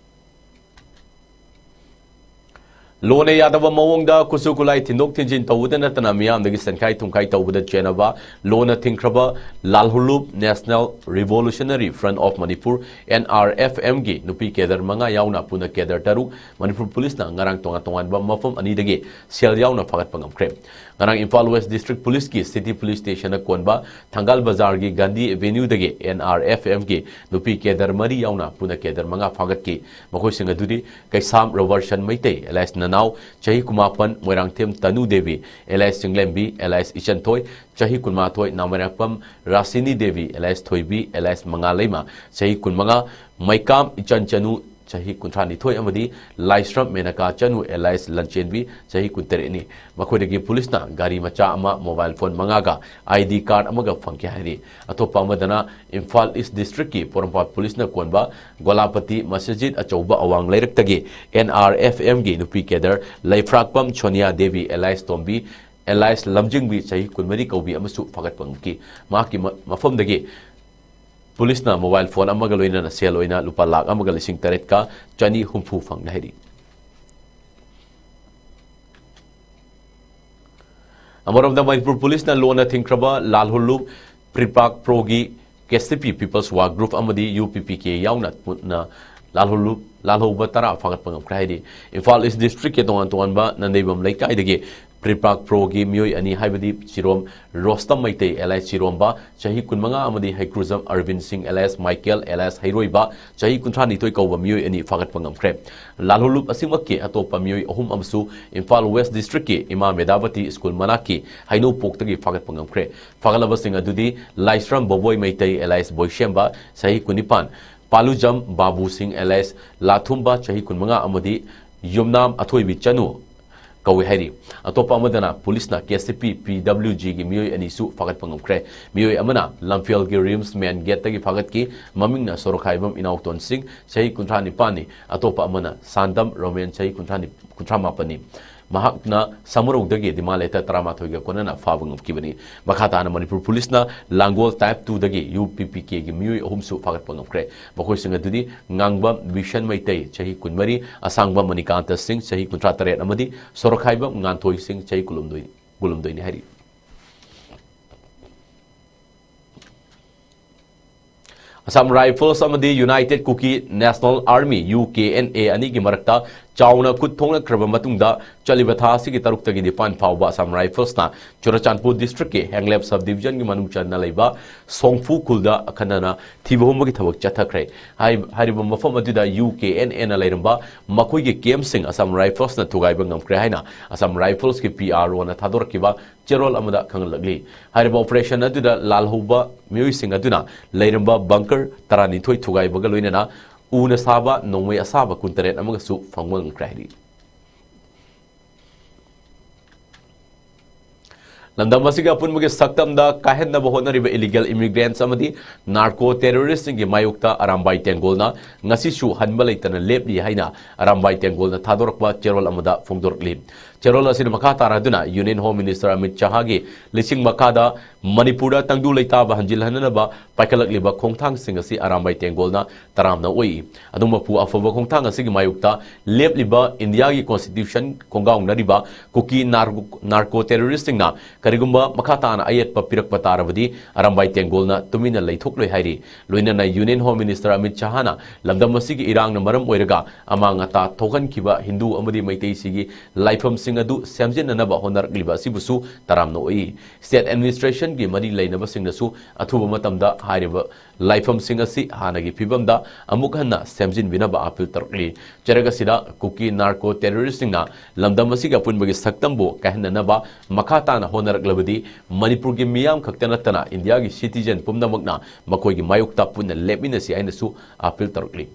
ꯂꯣꯅ ꯌꯥꯗꯕ ꯃꯑꯣꯡꯗ ꯈꯨꯠꯁꯨ ꯈꯨꯠꯂꯥꯏ ꯊꯤꯟꯗꯣꯛ ꯊꯤꯟꯖꯤꯟ ꯇꯧꯕꯗ ꯅꯠꯇꯅ ꯃꯤꯌꯥꯝꯗꯒꯤ ꯁꯦꯟꯈꯥꯏ ꯊꯨꯝꯈꯥꯏ ꯇꯧꯕꯗ ꯆꯦꯟꯅꯕ ꯂꯣꯅ ꯊꯤꯡꯈ꯭ꯔꯕ ꯂꯥꯜꯍꯧꯂꯨꯞ National Revolutionary Front of Manipur, N R F M, ꯒꯤ ꯅꯨꯄꯤ ꯀꯦꯗꯔ ꯃꯉꯥ ꯌꯥꯎꯅ ꯄꯨꯟꯅ ꯀꯦꯗꯔ ꯇꯔꯨꯛ ꯃꯅꯤꯄꯨꯔ ꯄꯨꯂꯤꯁꯅ ꯉꯔꯥꯡ ꯇꯣꯉꯥꯟ ꯇꯣꯉꯥꯟꯕ ꯃꯐꯝ ꯑꯅꯤꯗꯒꯤ ꯁꯦꯜ ꯌꯥꯎꯅ ꯐꯥꯒꯠꯄ ꯉꯝꯈ꯭ꯔꯦ꯫ ꯉꯔꯥꯡ ꯏꯝꯐꯥꯜ West District Police ꯀꯤ City Police Station ꯅ ꯀꯣꯟꯕ ꯊꯪꯒꯥꯜ ꯕꯖꯥꯔꯒꯤ ꯒꯥꯟꯙꯤ Avenue ꯗꯒꯤ N R F M ꯒꯤ ꯅꯨꯄꯤ ꯀꯦꯗꯔ ꯃꯔꯤ ꯌꯥꯎꯅ ꯄꯨꯟꯅ ꯀꯦꯗꯔ ꯃꯉꯥ ꯐꯥꯒꯠꯈꯤ꯫ ꯃꯈꯣꯏꯁꯤꯡ ꯑꯗꯨꯗꯤ ꯀꯩꯁꯥꯝ ꯔꯣꯕꯔꯁꯟ ꯃꯩꯇꯩ alias ꯅꯅꯥꯎ, ꯆꯍꯤ ꯀꯨꯟꯃꯥꯄꯟ, ꯃꯣꯏꯔꯥꯡꯊꯦꯝ ꯇꯅꯨ ꯗꯦꯕꯤ alias ꯆꯤꯡꯂꯦꯝꯕꯤ alias ꯏꯆꯟꯊꯣꯏ, ꯆꯍꯤ ꯀꯨꯟꯃꯥꯊꯣꯏ, ꯅꯥꯃꯔꯦꯛꯄꯝ ꯔꯥꯁꯤꯅꯤ ꯗꯦꯕꯤ alias ꯊꯣꯏꯕꯤ alias ꯃꯉꯥꯂꯩꯃ, ꯆꯍꯤ ꯀꯨꯟꯃꯉꯥ, ꯃꯩꯀꯥꯝ ꯏꯆꯟ ꯆꯅꯨ, ꯆꯍꯤ ꯀꯨꯟꯊ꯭ꯔꯥꯅꯤꯊꯣꯏ, ꯑꯃꯗꯤ ꯂꯥꯏꯁ꯭ꯔꯝ ꯃꯦꯅꯀꯥ ꯆꯅꯨ alias ꯂꯟꯆꯦꯟꯕꯤ, ꯆꯍꯤ ꯀꯨꯟꯇꯔꯦꯠꯅꯤ꯫ ꯃꯈꯣꯏꯗꯒꯤ ꯄꯨꯂꯤꯁꯅ ꯒꯥꯔꯤ ꯃꯆꯥ ꯑꯃ, mobile phone ꯃꯉꯥꯒ I D card ꯑꯃꯒ ꯐꯪꯈꯤ ꯍꯥꯏꯔꯤ꯫ ꯑꯇꯣꯞꯄ ꯑꯃꯗꯅ ꯏꯝꯐꯥꯜ East District ꯀꯤ ꯄꯣꯔꯣꯝꯄꯥꯠ ꯄꯨꯂꯤꯁꯅ ꯀꯣꯟꯕ ꯒꯣꯂꯥꯄꯇꯤ ꯃꯁꯖꯤꯗ ꯑꯆꯧꯕ ꯑꯋꯥꯡ ꯂꯩꯔꯛꯇꯒꯤ N R F M ꯒꯤ ꯅꯨꯄꯤ ꯀꯦꯗꯔ ꯂꯩꯐ꯭ꯔꯥꯛꯄꯝ ꯁꯣꯅꯤꯌꯥ ꯗꯦꯕꯤ alias ꯇꯣꯝꯕꯤ alias ꯂꯝꯖꯤꯡꯕꯤ, ꯆꯍꯤ ꯀꯨꯟꯃꯔꯤ ꯀꯧꯕꯤ ꯑꯃꯁꯨ ꯐꯥꯒꯠꯄ ꯉꯝꯈꯤ꯫ ꯃꯍꯥꯛꯀꯤ ꯃ-, ꯃꯐꯝꯗꯒꯤ ꯄꯨꯂꯤꯁꯅ mobile phone ꯑꯃꯒ ꯂꯣꯏꯅꯅ ꯁꯦꯜ ꯑꯣꯏꯅ ꯂꯨꯄꯥ ꯂꯥꯈ ꯑꯃꯒ ꯂꯤꯁꯤꯡ ꯇꯔꯦꯠꯀ ꯆꯅꯤ ꯍꯨꯝꯐꯨ ꯐꯪꯂꯦ ꯍꯥꯏꯔꯤ꯫ ꯑꯃꯔꯣꯝꯗ ꯃꯅꯤꯄꯨꯔ ꯄꯨꯂꯤꯁꯅ ꯂꯣꯟꯅ ꯊꯤꯡꯈ꯭ꯔꯕ ꯂꯥꯜꯍꯧꯂꯨꯞ ꯄ꯭ꯔꯤꯄꯥꯛ ꯄ꯭ꯔꯣꯒꯤ K C P People's Work Group ꯑꯃꯗꯤ U P P K ꯌꯥꯎꯅ ꯄꯨꯟꯅ ꯂꯥꯜꯍꯧꯂꯨꯞ, ꯂꯥꯜꯍꯧꯕ ꯇꯔꯥ ꯐꯥꯒꯠꯄ ꯉꯝꯈ꯭ꯔꯦ ꯍꯥꯏꯔꯤ꯫ ꯏꯝꯐꯥꯜ East District ꯀꯤ ꯇꯣꯉꯥꯟ ꯇꯣꯉꯥꯟꯕ ꯅꯟꯗꯩꯕꯝ ꯂꯩꯀꯥꯏꯗꯒꯤ ꯄ꯭ꯔꯤꯄꯥꯛ ꯄ꯭ꯔꯣꯒꯤ ꯃꯤꯑꯣꯏ ꯑꯅꯤ, ꯍꯥꯏꯕꯗꯤ ꯆꯤꯔꯣꯝ ꯔꯣꯁꯇꯝ ꯃꯩꯇꯩ alias ꯆꯤꯔꯣꯝꯕ, ꯆꯍꯤ ꯀꯨꯟꯃꯉꯥ, ꯑꯃꯗꯤ ꯍꯩꯀ꯭ꯔꯨꯖꯝ ꯑꯔꯕꯤꯟ ꯁꯤꯡ alias ꯃꯥꯏꯀꯦꯜ alias ꯍꯩꯔꯣꯏꯕ, ꯆꯍꯤ ꯀꯨꯟꯊ꯭ꯔꯥꯅꯤꯊꯣꯏ ꯀꯧꯕ ꯃꯤꯑꯣꯏ ꯑꯅꯤ ꯐꯥꯒꯠꯄ ꯉꯝꯈ꯭ꯔꯦ꯫ ꯂꯥꯜꯍꯧꯂꯨꯞ ꯑꯁꯤꯃꯛꯀꯤ ꯑꯇꯣꯞꯄ ꯃꯤꯑꯣꯏ ꯑꯍꯨꯝ ꯑꯃꯁꯨ ꯏꯝꯐꯥꯜ West District ꯀꯤ ꯏꯃꯥ ꯃꯦꯗꯥꯕꯇꯤ ꯁ꯭ꯀꯨꯜ ꯃꯅꯥꯛꯀꯤ ꯍꯩꯅꯧꯄꯣꯛꯇꯒꯤ ꯐꯥꯒꯠꯄ ꯉꯝꯈ꯭ꯔꯦ꯫ ꯐꯥꯒꯠꯂꯕꯁꯤꯡ ꯑꯗꯨꯗꯤ ꯂꯥꯏꯁ꯭ꯔꯝ ꯕꯣꯕꯣꯏ ꯃꯩꯇꯩ alias ꯕꯣꯏꯁꯦꯝꯕ, ꯆꯍꯤ ꯀꯨꯟꯅꯤꯄꯥꯟ, ꯄꯥꯂꯨꯖꯝ ꯕꯥꯕꯨ ꯁꯤꯡ alias ꯂꯥꯊꯨꯝꯕ, ꯆꯍꯤ ꯀꯨꯟꯃꯉꯥ, ꯑꯃꯗꯤ ꯌꯨꯝꯅꯥꯝ ꯑꯊꯣꯏꯕꯤ ꯆꯅꯨ ꯀꯧꯏ ꯍꯥꯏꯔꯤ꯫ ꯑꯇꯣꯞꯄ ꯑꯃꯗꯅ ꯄꯨꯂꯤꯁꯅ K C P P W G ꯒꯤ ꯃꯤꯑꯣꯏ ꯑꯅꯤꯁꯨ ꯐꯥꯒꯠꯄ ꯉꯝꯈ꯭ꯔꯦ꯫ ꯃꯤꯑꯣꯏ ꯑꯃꯅ ꯂꯝꯐꯦꯜꯒꯤ RIMS main gate ꯇꯒꯤ ꯐꯥꯒꯠꯈꯤ, ꯃꯃꯤꯡꯅ ꯁꯣꯔꯣꯛꯈꯥꯏꯕꯝ ꯏꯅꯥꯎꯇꯣꯟ ꯁꯤꯡ, ꯆꯍꯤ ꯀꯨꯟꯊ꯭ꯔꯥ ꯅꯤꯄꯥꯟꯅꯤ꯫ ꯑꯇꯣꯞꯄ ꯑꯃꯅ ꯁꯥꯟꯗꯝ ꯔꯣꯃꯦꯟ, ꯆꯍꯤ ꯀꯨꯟꯊ꯭ꯔꯥ, ꯀꯨꯟꯊ꯭ꯔꯥ ꯃꯥꯄꯟꯅꯤ꯫ ꯃꯍꯥꯛꯅ ꯁꯃꯨꯔꯧꯗꯒꯤ ꯗꯤꯃꯥꯟ ꯂꯦꯇꯔ ꯇꯔꯥꯃꯥꯊꯣꯏꯒ ꯀꯣꯟꯅꯅ ꯐꯥꯕ ꯉꯝꯈꯤꯕꯅꯤ꯫ ꯃꯈꯥ ꯇꯥꯅ ꯃꯅꯤꯄꯨꯔ ꯄꯨꯂꯤꯁꯅ ꯂꯥꯡꯒꯣꯜ ꯇꯥꯏꯞ ꯇꯨꯗꯒꯤ ꯌꯨ ꯄꯤ ꯄꯤ ꯀꯦꯒꯤ ꯃꯤꯑꯣꯏ ꯑꯍꯨꯝꯁꯨ ꯐꯥꯒꯠꯄ ꯉꯝꯈ꯭ꯔꯦ꯫ ꯃꯈꯣꯏꯁꯤꯡ ꯑꯗꯨꯗꯤ ꯉꯥꯡꯕꯝ ꯕꯤꯁꯟ ꯃꯩꯇꯩ, ꯆꯍꯤ ꯀꯨꯟꯃꯔꯤ, ꯑꯁꯥꯡꯕꯝ ꯃꯅꯤꯀꯥꯟꯇ ꯁꯤꯡ, ꯆꯍꯤ ꯀꯨꯟꯊ꯭ꯔꯥ ꯇꯔꯦꯠ, ꯑꯃꯗꯤ ꯁꯣꯔꯣꯛꯈꯥꯏꯕꯝ ꯉꯥꯟꯊꯣꯏ ꯁꯤꯡ, ꯆꯍꯤ ꯀꯨꯟꯍꯨꯝꯗꯣꯏ, ꯀꯨꯟꯍꯨꯝꯗꯣꯏꯅꯤ ꯍꯥꯏꯔꯤ꯫ ꯑꯁꯥꯝ ꯔꯥꯏꯐꯜꯁ ꯑꯃꯗꯤ united Kuki national army, U K N A, ꯑꯅꯤꯒꯤ ꯃꯔꯛꯇ ꯆꯥꯎꯅ ꯈꯨꯠ ꯊꯣꯛꯅꯈ꯭ꯔꯕ ꯃꯇꯨꯡꯗ ꯆꯠꯂꯤꯕ ꯊꯥ ꯑꯁꯤꯒꯤ ꯇꯔꯨꯛꯇꯒꯤ ꯅꯤꯄꯥꯟ ꯐꯥꯎꯕ ꯑꯁꯥꯝ ꯔꯥꯏꯐꯜꯁꯅ ꯆꯨꯔꯆꯥꯟꯄꯨꯔ ꯗꯤꯁꯇ꯭ꯔꯤꯛꯀꯤ ꯍꯦꯡꯂꯦꯞ ꯁꯕ ꯗꯤꯕꯤꯖꯟꯒꯤ ꯃꯅꯨꯡ ꯆꯟꯅ ꯂꯩꯕ ꯁꯣꯡꯐꯨ ꯈꯨꯜꯗ ꯑꯈꯟꯅꯅ ꯊꯤꯕ ꯍꯨꯝꯕꯒꯤ ꯊꯕꯛ ꯆꯠꯊꯈ꯭ꯔꯦ꯫ ꯍꯥꯏ-, ꯍꯥꯏꯔꯤꯕ ꯃꯐꯝ ꯑꯗꯨꯗ ꯌꯨ ꯀꯦ ꯑꯦꯟ ꯑꯦꯅ ꯂꯩꯔꯝꯕ ꯃꯈꯣꯏꯒꯤ ꯀꯦꯝꯞꯁꯤꯡ ꯑꯁꯥꯝ ꯔꯥꯏꯐꯜꯁꯅ ꯊꯨꯒꯥꯏꯕ ꯉꯝꯈ꯭ꯔꯦ ꯍꯥꯏꯅ ꯑꯁꯥꯝ ꯔꯥꯏꯐꯜꯁꯀꯤ ꯄꯤ ꯑꯥꯔ ꯑꯣꯅ ꯊꯥꯗꯣꯔꯛꯈꯤꯕ ꯆꯦꯔꯣꯜ ꯑꯃꯗ ꯈꯪꯍꯜꯂꯛꯂꯤ꯫ ꯍꯥꯏꯔꯤꯕ ꯑꯣꯄꯔꯦꯁꯟ ꯑꯗꯨꯗ ꯂꯥꯜꯍꯧꯕ ꯃꯤꯑꯣꯏꯁꯤꯡ ꯑꯗꯨꯅ ꯂꯩꯔꯝꯕ ꯕꯪꯀꯔ ꯇꯔꯥꯅꯤꯊꯣꯏ ꯊꯨꯒꯥꯏꯕꯒ ꯂꯣꯏꯅꯅ ꯎꯅ ꯁꯥꯕ ꯅꯣꯡꯃꯩ ꯑꯁꯥꯕ ꯀꯨꯟꯇꯔꯦꯠ ꯑꯃꯒꯁꯨ ꯐꯪꯕ ꯉꯝꯈ꯭ꯔꯦ ꯍꯥꯏꯔꯤ꯫ ꯂꯝꯗꯝ ꯑꯁꯤꯒꯤ ꯑꯄꯨꯟꯕꯒꯤ ꯁꯛꯇꯝꯗ ꯀꯥꯏꯍꯟꯅꯕ ꯍꯣꯠꯅꯔꯤꯕ ꯏꯂꯤꯒꯦꯜ ꯏꯃꯤꯒ꯭ꯔꯦꯟꯠꯁ ꯑꯃꯗꯤ ꯅꯥꯔꯀꯣ ꯇꯦꯔꯣꯔꯤꯁ꯭ꯠꯁꯤꯡꯒꯤ ꯃꯥꯌꯣꯛꯇ ꯑꯔꯥꯝꯕꯥꯏ ꯇꯦꯡꯒꯣꯜꯅ ꯉꯁꯤꯁꯨ ꯍꯟꯕ ꯂꯩꯇꯅ ꯂꯦꯞꯂꯤ ꯍꯥꯏꯅ ꯑꯔꯥꯝꯕꯥꯏ ꯇꯦꯡꯒꯣꯜꯅ ꯊꯥꯗꯣꯔꯛꯄ ꯆꯦꯔꯣꯜ ꯑꯃꯗ ꯐꯣꯡꯗꯣꯔꯛꯂꯤ꯫ ꯆꯦꯔꯣꯜ ꯑꯁꯤꯅ ꯃꯈꯥ ꯇꯥꯔꯗꯨꯅ ꯌꯨꯅꯤꯌꯟ ꯍꯣꯝ ꯃꯤꯅꯤꯁꯇꯔ ꯑꯃꯤꯠ ꯁꯍꯥꯒꯤ ꯂꯤꯁꯤꯡ ꯃꯈꯥꯗ ꯃꯅꯤꯄꯨꯔꯗ ꯇꯪꯗꯨ ꯂꯩꯇꯥꯕ ꯍꯟꯖꯤꯜꯍꯟꯅꯅꯕ ꯄꯥꯏꯈꯠꯂꯛꯂꯤꯕ ꯈꯣꯡꯊꯥꯡꯁꯤꯡ ꯑꯁꯤ ꯑꯔꯥꯝꯕꯥꯏ ꯇꯦꯡꯒꯣꯜꯅ ꯇꯔꯥꯝꯅ ꯑꯣꯛꯏ꯫ ꯑꯗꯨꯃꯛꯄꯨ ꯑꯐꯕ ꯈꯣꯡꯊꯥꯡ ꯑꯁꯤꯒꯤ ꯃꯥꯌꯣꯛꯇ ꯂꯦꯞꯂꯤꯕ ꯏꯟꯗꯤꯌꯥꯒꯤ ꯀꯣꯟꯁꯇꯤꯇ꯭ꯌꯨꯁꯟ ꯈꯣꯡꯒꯥꯎꯅꯔꯤꯕ ꯀꯨꯀꯤ ꯅꯥꯔ-, ꯅꯥꯔꯀꯣ ꯇꯦꯔꯣꯔꯤꯁ꯭ꯠꯁꯤꯡꯅ ꯀꯔꯤꯒꯨꯝꯕ ꯃꯈꯥ ꯇꯥꯅ ꯑꯌꯦꯠꯄ ꯄꯤꯔꯛꯄ ꯇꯥꯔꯕꯗꯤ ꯑꯔꯥꯝꯕꯥꯏ ꯇꯦꯡꯒꯣꯜꯅ ꯇꯨꯃꯤꯟꯅ ꯂꯩꯊꯣꯛꯂꯣꯏ ꯍꯥꯏꯔꯤ꯫ ꯂꯣꯏꯅꯅ ꯌꯨꯅꯤꯌꯟ ꯍꯣꯝ ꯃꯤꯅꯤꯁꯇꯔ ꯑꯃꯤꯠ ꯁꯍꯥꯅ ꯂꯝꯗꯝ ꯑꯁꯤꯒꯤ ꯏꯔꯥꯡꯅ ꯃꯔꯝ ꯑꯣꯏꯔꯒ ꯑꯃꯥꯡ ꯑꯇꯥ ꯊꯣꯛꯍꯟꯈꯤꯕ ꯍꯤꯟꯗꯨ ꯑꯃꯗꯤ ꯃꯩꯇꯩꯁꯤꯒꯤ ꯂꯥꯏꯐꯝꯁꯤꯡ ꯑꯗꯨ ꯁꯦꯝꯖꯤꯟꯅꯅꯕ ꯍꯣꯠꯅꯔꯛꯂꯤꯕ ꯑꯁꯤꯕꯨꯁꯨ ꯇꯔꯥꯝꯅ ꯑꯣꯛꯏ꯫ ꯁ꯭ꯇꯦꯠ ꯑꯦꯗꯃꯤꯅꯤꯁꯇ꯭ꯔꯦꯁꯟꯒꯤ ꯃꯔꯤ ꯂꯩꯅꯕꯁꯤꯡꯅꯁꯨ ꯑꯊꯨꯕ ꯃꯇꯝꯗ ꯍꯥꯏꯔꯤꯕ ꯂꯥꯏꯐꯝꯁꯤꯡ ꯑꯁꯤ ꯍꯥꯟꯅꯒꯤ ꯐꯤꯕꯝꯗ ꯑꯃꯨꯛ ꯍꯟꯅ ꯁꯦꯝꯖꯤꯟꯕꯤꯅꯕ ꯑꯥꯄꯤꯜ ꯇꯧꯔꯛꯂꯤ꯫ ꯆꯩꯔꯛ ꯑꯁꯤꯗ ꯀꯨꯀꯤ ꯅꯥꯔꯀꯣ ꯇꯦꯔꯣꯔꯤꯁ꯭ꯠꯁꯤꯡꯅ ꯂꯝꯗꯝ ꯑꯁꯤꯒꯤ ꯑꯄꯨꯟꯕꯒꯤ ꯁꯛꯇꯝꯕꯨ ꯀꯥꯏꯍꯟꯅꯅꯕ ꯃꯈꯥ ꯇꯥꯅ ꯍꯣꯠꯅꯔꯛꯂꯕꯗꯤ ꯃꯅꯤꯄꯨꯔꯒꯤ ꯃꯤꯌꯥꯝ ꯈꯛꯇ ꯅꯠꯇꯅ ꯏꯟꯗꯤꯌꯥꯒꯤ ꯁꯤꯇꯤꯖꯟ ꯄꯨꯝꯅꯃꯛꯅ ꯃꯈꯣꯏꯒꯤ ꯃꯥꯌꯣꯛꯇ ꯄꯨꯟꯅ ꯂꯦꯞꯃꯤꯟꯅꯁꯤ ꯍꯥꯏꯅꯁꯨ ꯑꯥꯄꯤꯜ ꯇꯧꯔꯛꯂꯤ꯫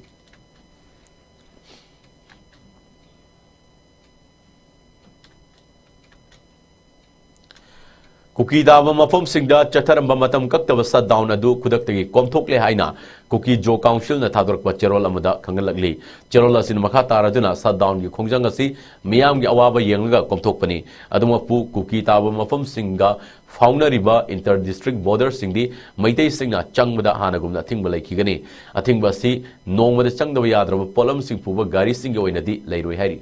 ꯀꯨꯀꯤ ꯇꯥꯕ ꯃꯐꯝꯁꯤꯡꯗ ꯆꯠꯊꯔꯝꯕ ꯃꯇꯝ ꯀꯛꯇꯕ ꯁꯠꯗꯥꯎꯟ ꯑꯗꯨ ꯈꯨꯗꯛꯇꯒꯤ ꯀꯣꯝꯊꯣꯛꯂꯦ ꯍꯥꯏꯅ ꯀꯨꯀꯤ ꯖꯣ ꯀꯥꯎꯟꯁꯤꯜꯅ ꯊꯥꯗꯣꯔꯛꯄ ꯆꯦꯔꯣꯜ ꯑꯃꯗ ꯈꯪꯍꯜꯂꯛꯂꯤ꯫ ꯆꯦꯔꯣꯜ ꯑꯁꯤꯅ ꯃꯈꯥ ꯇꯥꯔꯗꯨꯅ ꯁꯠꯗꯥꯎꯟꯒꯤ ꯈꯣꯡꯖꯪ ꯑꯁꯤ ꯃꯤꯌꯥꯝꯒꯤ ꯑꯋꯥꯕ ꯌꯦꯡꯂꯒ ꯀꯣꯝꯊꯣꯛꯄꯅꯤ꯫ ꯑꯗꯨꯃꯛꯄꯨ ꯀꯨꯀꯤ ꯇꯥꯕ ꯃꯐꯝꯁꯤꯡꯒ ꯐꯥꯎꯅꯔꯤꯕ ꯏꯟꯇꯔ ꯗꯤꯁꯇ꯭ꯔꯤꯛ ꯕꯣꯔꯗꯔꯁꯤꯡꯗꯤ ꯃꯩꯇꯩꯁꯤꯡꯅ ꯆꯪꯕꯗ ꯍꯥꯟꯅꯒꯨꯝꯅ ꯑꯊꯤꯡꯕ ꯂꯩꯈꯤꯒꯅꯤ꯫ ꯑꯊꯤꯡꯕ ꯑꯁꯤ ꯅꯣꯡꯃꯗ ꯆꯪꯗꯕ ꯌꯥꯗ꯭ꯔꯕ ꯄꯣꯠꯂꯝꯁꯤꯡ ꯄꯨꯕ ꯒꯥꯔꯤꯁꯤꯡꯒꯤ ꯑꯣꯏꯅꯗꯤ ꯂꯩꯔꯣꯏ ꯍꯥꯏꯔꯤ꯫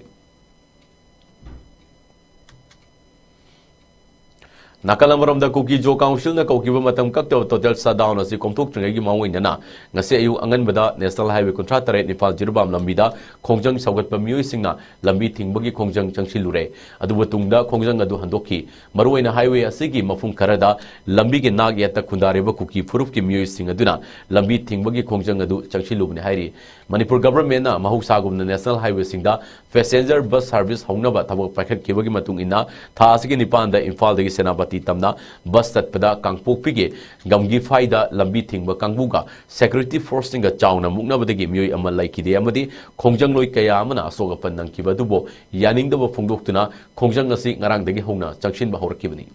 ꯅꯥꯀꯜ ꯑꯃꯔꯣꯝꯗ ꯀꯨꯀꯤ ꯖꯣ ꯀꯥꯎꯟꯁꯤꯜꯅ ꯀꯧꯈꯤꯕ ꯃꯇꯝ ꯀꯛꯇꯕ ꯇꯣꯇꯦꯜ ꯁꯠꯗꯥꯎꯟ ꯑꯁꯤ ꯀꯣꯝꯊꯣꯛꯇ꯭ꯔꯤꯉꯩꯒꯤ ꯃꯥꯡꯑꯣꯏꯅꯅ ꯉꯁꯤ ꯑꯌꯨꯛ ꯑꯉꯟꯕꯗ ꯅꯦꯁꯅꯦꯜ ꯍꯥꯏꯋꯦ ꯀꯨꯟꯊ꯭ꯔꯥ ꯇꯔꯦꯠ ꯅꯤꯄꯥꯜ ꯖꯤꯔꯤꯕꯥꯝ ꯂꯝꯕꯤꯗ ꯈꯣꯡꯖꯪ ꯁꯧꯒꯠꯄ ꯃꯤꯑꯣꯏꯁꯤꯡꯅ ꯂꯝꯕꯤ ꯊꯤꯡꯕꯒꯤ ꯈꯣꯡꯖꯪ ꯆꯪꯁꯤꯜꯂꯨꯔꯦ꯫ ꯑꯗꯨꯕꯨ ꯇꯨꯡꯗ ꯈꯣꯡꯖꯪ ꯑꯗꯨ ꯍꯟꯗꯣꯛꯈꯤ꯫ ꯃꯔꯨꯑꯣꯏꯅ ꯍꯥꯏꯋꯦ ꯑꯁꯤꯒꯤ ꯃꯐꯝ ꯈꯔꯗ ꯂꯝꯕꯤꯒꯤ ꯅꯥꯛ ꯌꯦꯠꯇ ꯈꯨꯟꯗꯥꯔꯤꯕ ꯀꯨꯀꯤ ꯐꯨꯔꯨꯞꯀꯤ ꯃꯤꯑꯣꯏꯁꯤꯡ ꯑꯗꯨꯅ ꯂꯝꯕꯤ ꯊꯤꯡꯕꯒꯤ ꯈꯣꯡꯖꯪ ꯑꯗꯨ ꯆꯪꯁꯤꯜꯂꯨꯕꯅꯤ ꯍꯥꯏꯔꯤ꯫ ꯃꯅꯤꯄꯨꯔ ꯒꯚꯔꯟꯃꯦꯟꯠꯅ ꯃꯍꯧꯁꯥꯒꯨꯝꯅ ꯅꯦꯁꯅꯦꯜ ꯍꯥꯏꯋꯦꯁꯤꯡꯗ ꯄꯦꯁꯦꯟꯖꯔ ꯕꯁ ꯁꯥꯔꯚꯤꯁ ꯍꯧꯅꯕ ꯊꯕꯛ ꯄꯥꯏꯈꯠꯈꯤꯕꯒꯤ ꯃꯇꯨꯡ ꯏꯟꯅ ꯊꯥ ꯑꯁꯤꯒꯤ ꯅꯤꯄꯥꯟꯗ ꯏꯝꯐꯥꯜꯗꯒꯤ ꯁꯦꯅꯥꯄꯇꯤ ꯇꯝꯅ ꯕꯁ ꯆꯠꯄꯗ ꯀꯥꯡꯄꯣꯛꯄꯤꯒꯤ ꯒꯝꯒꯤꯐꯥꯏꯗ ꯂꯝꯕꯤ ꯊꯤꯡꯕ ꯀꯥꯡꯕꯨꯒ ꯁꯦꯀ꯭ꯌꯨꯔꯤꯇꯤ ꯐꯣꯔꯁꯁꯤꯡꯒ ꯆꯥꯎꯅ ꯃꯨꯛꯅꯕꯗꯒꯤ ꯃꯤꯑꯣꯏ ꯑꯃ ꯂꯩꯈꯤꯗꯦ ꯑꯃꯗꯤ ꯈꯣꯡꯖꯪꯂꯣꯏ ꯀꯌꯥ ꯑꯃꯅ ꯑꯁꯣꯛ ꯑꯄꯟ ꯅꯪꯈꯤꯕ ꯑꯗꯨꯕꯨ ꯌꯥꯅꯤꯡꯗꯕ ꯐꯣꯡꯗꯣꯛꯇꯨꯅ ꯈꯣꯡꯖꯪ ꯑꯁꯤ ꯉꯔꯥꯡꯗꯒꯤ ꯍꯧꯅ ꯆꯪꯁꯤꯟꯕ ꯍꯧꯔꯛꯈꯤꯕꯅꯤ꯫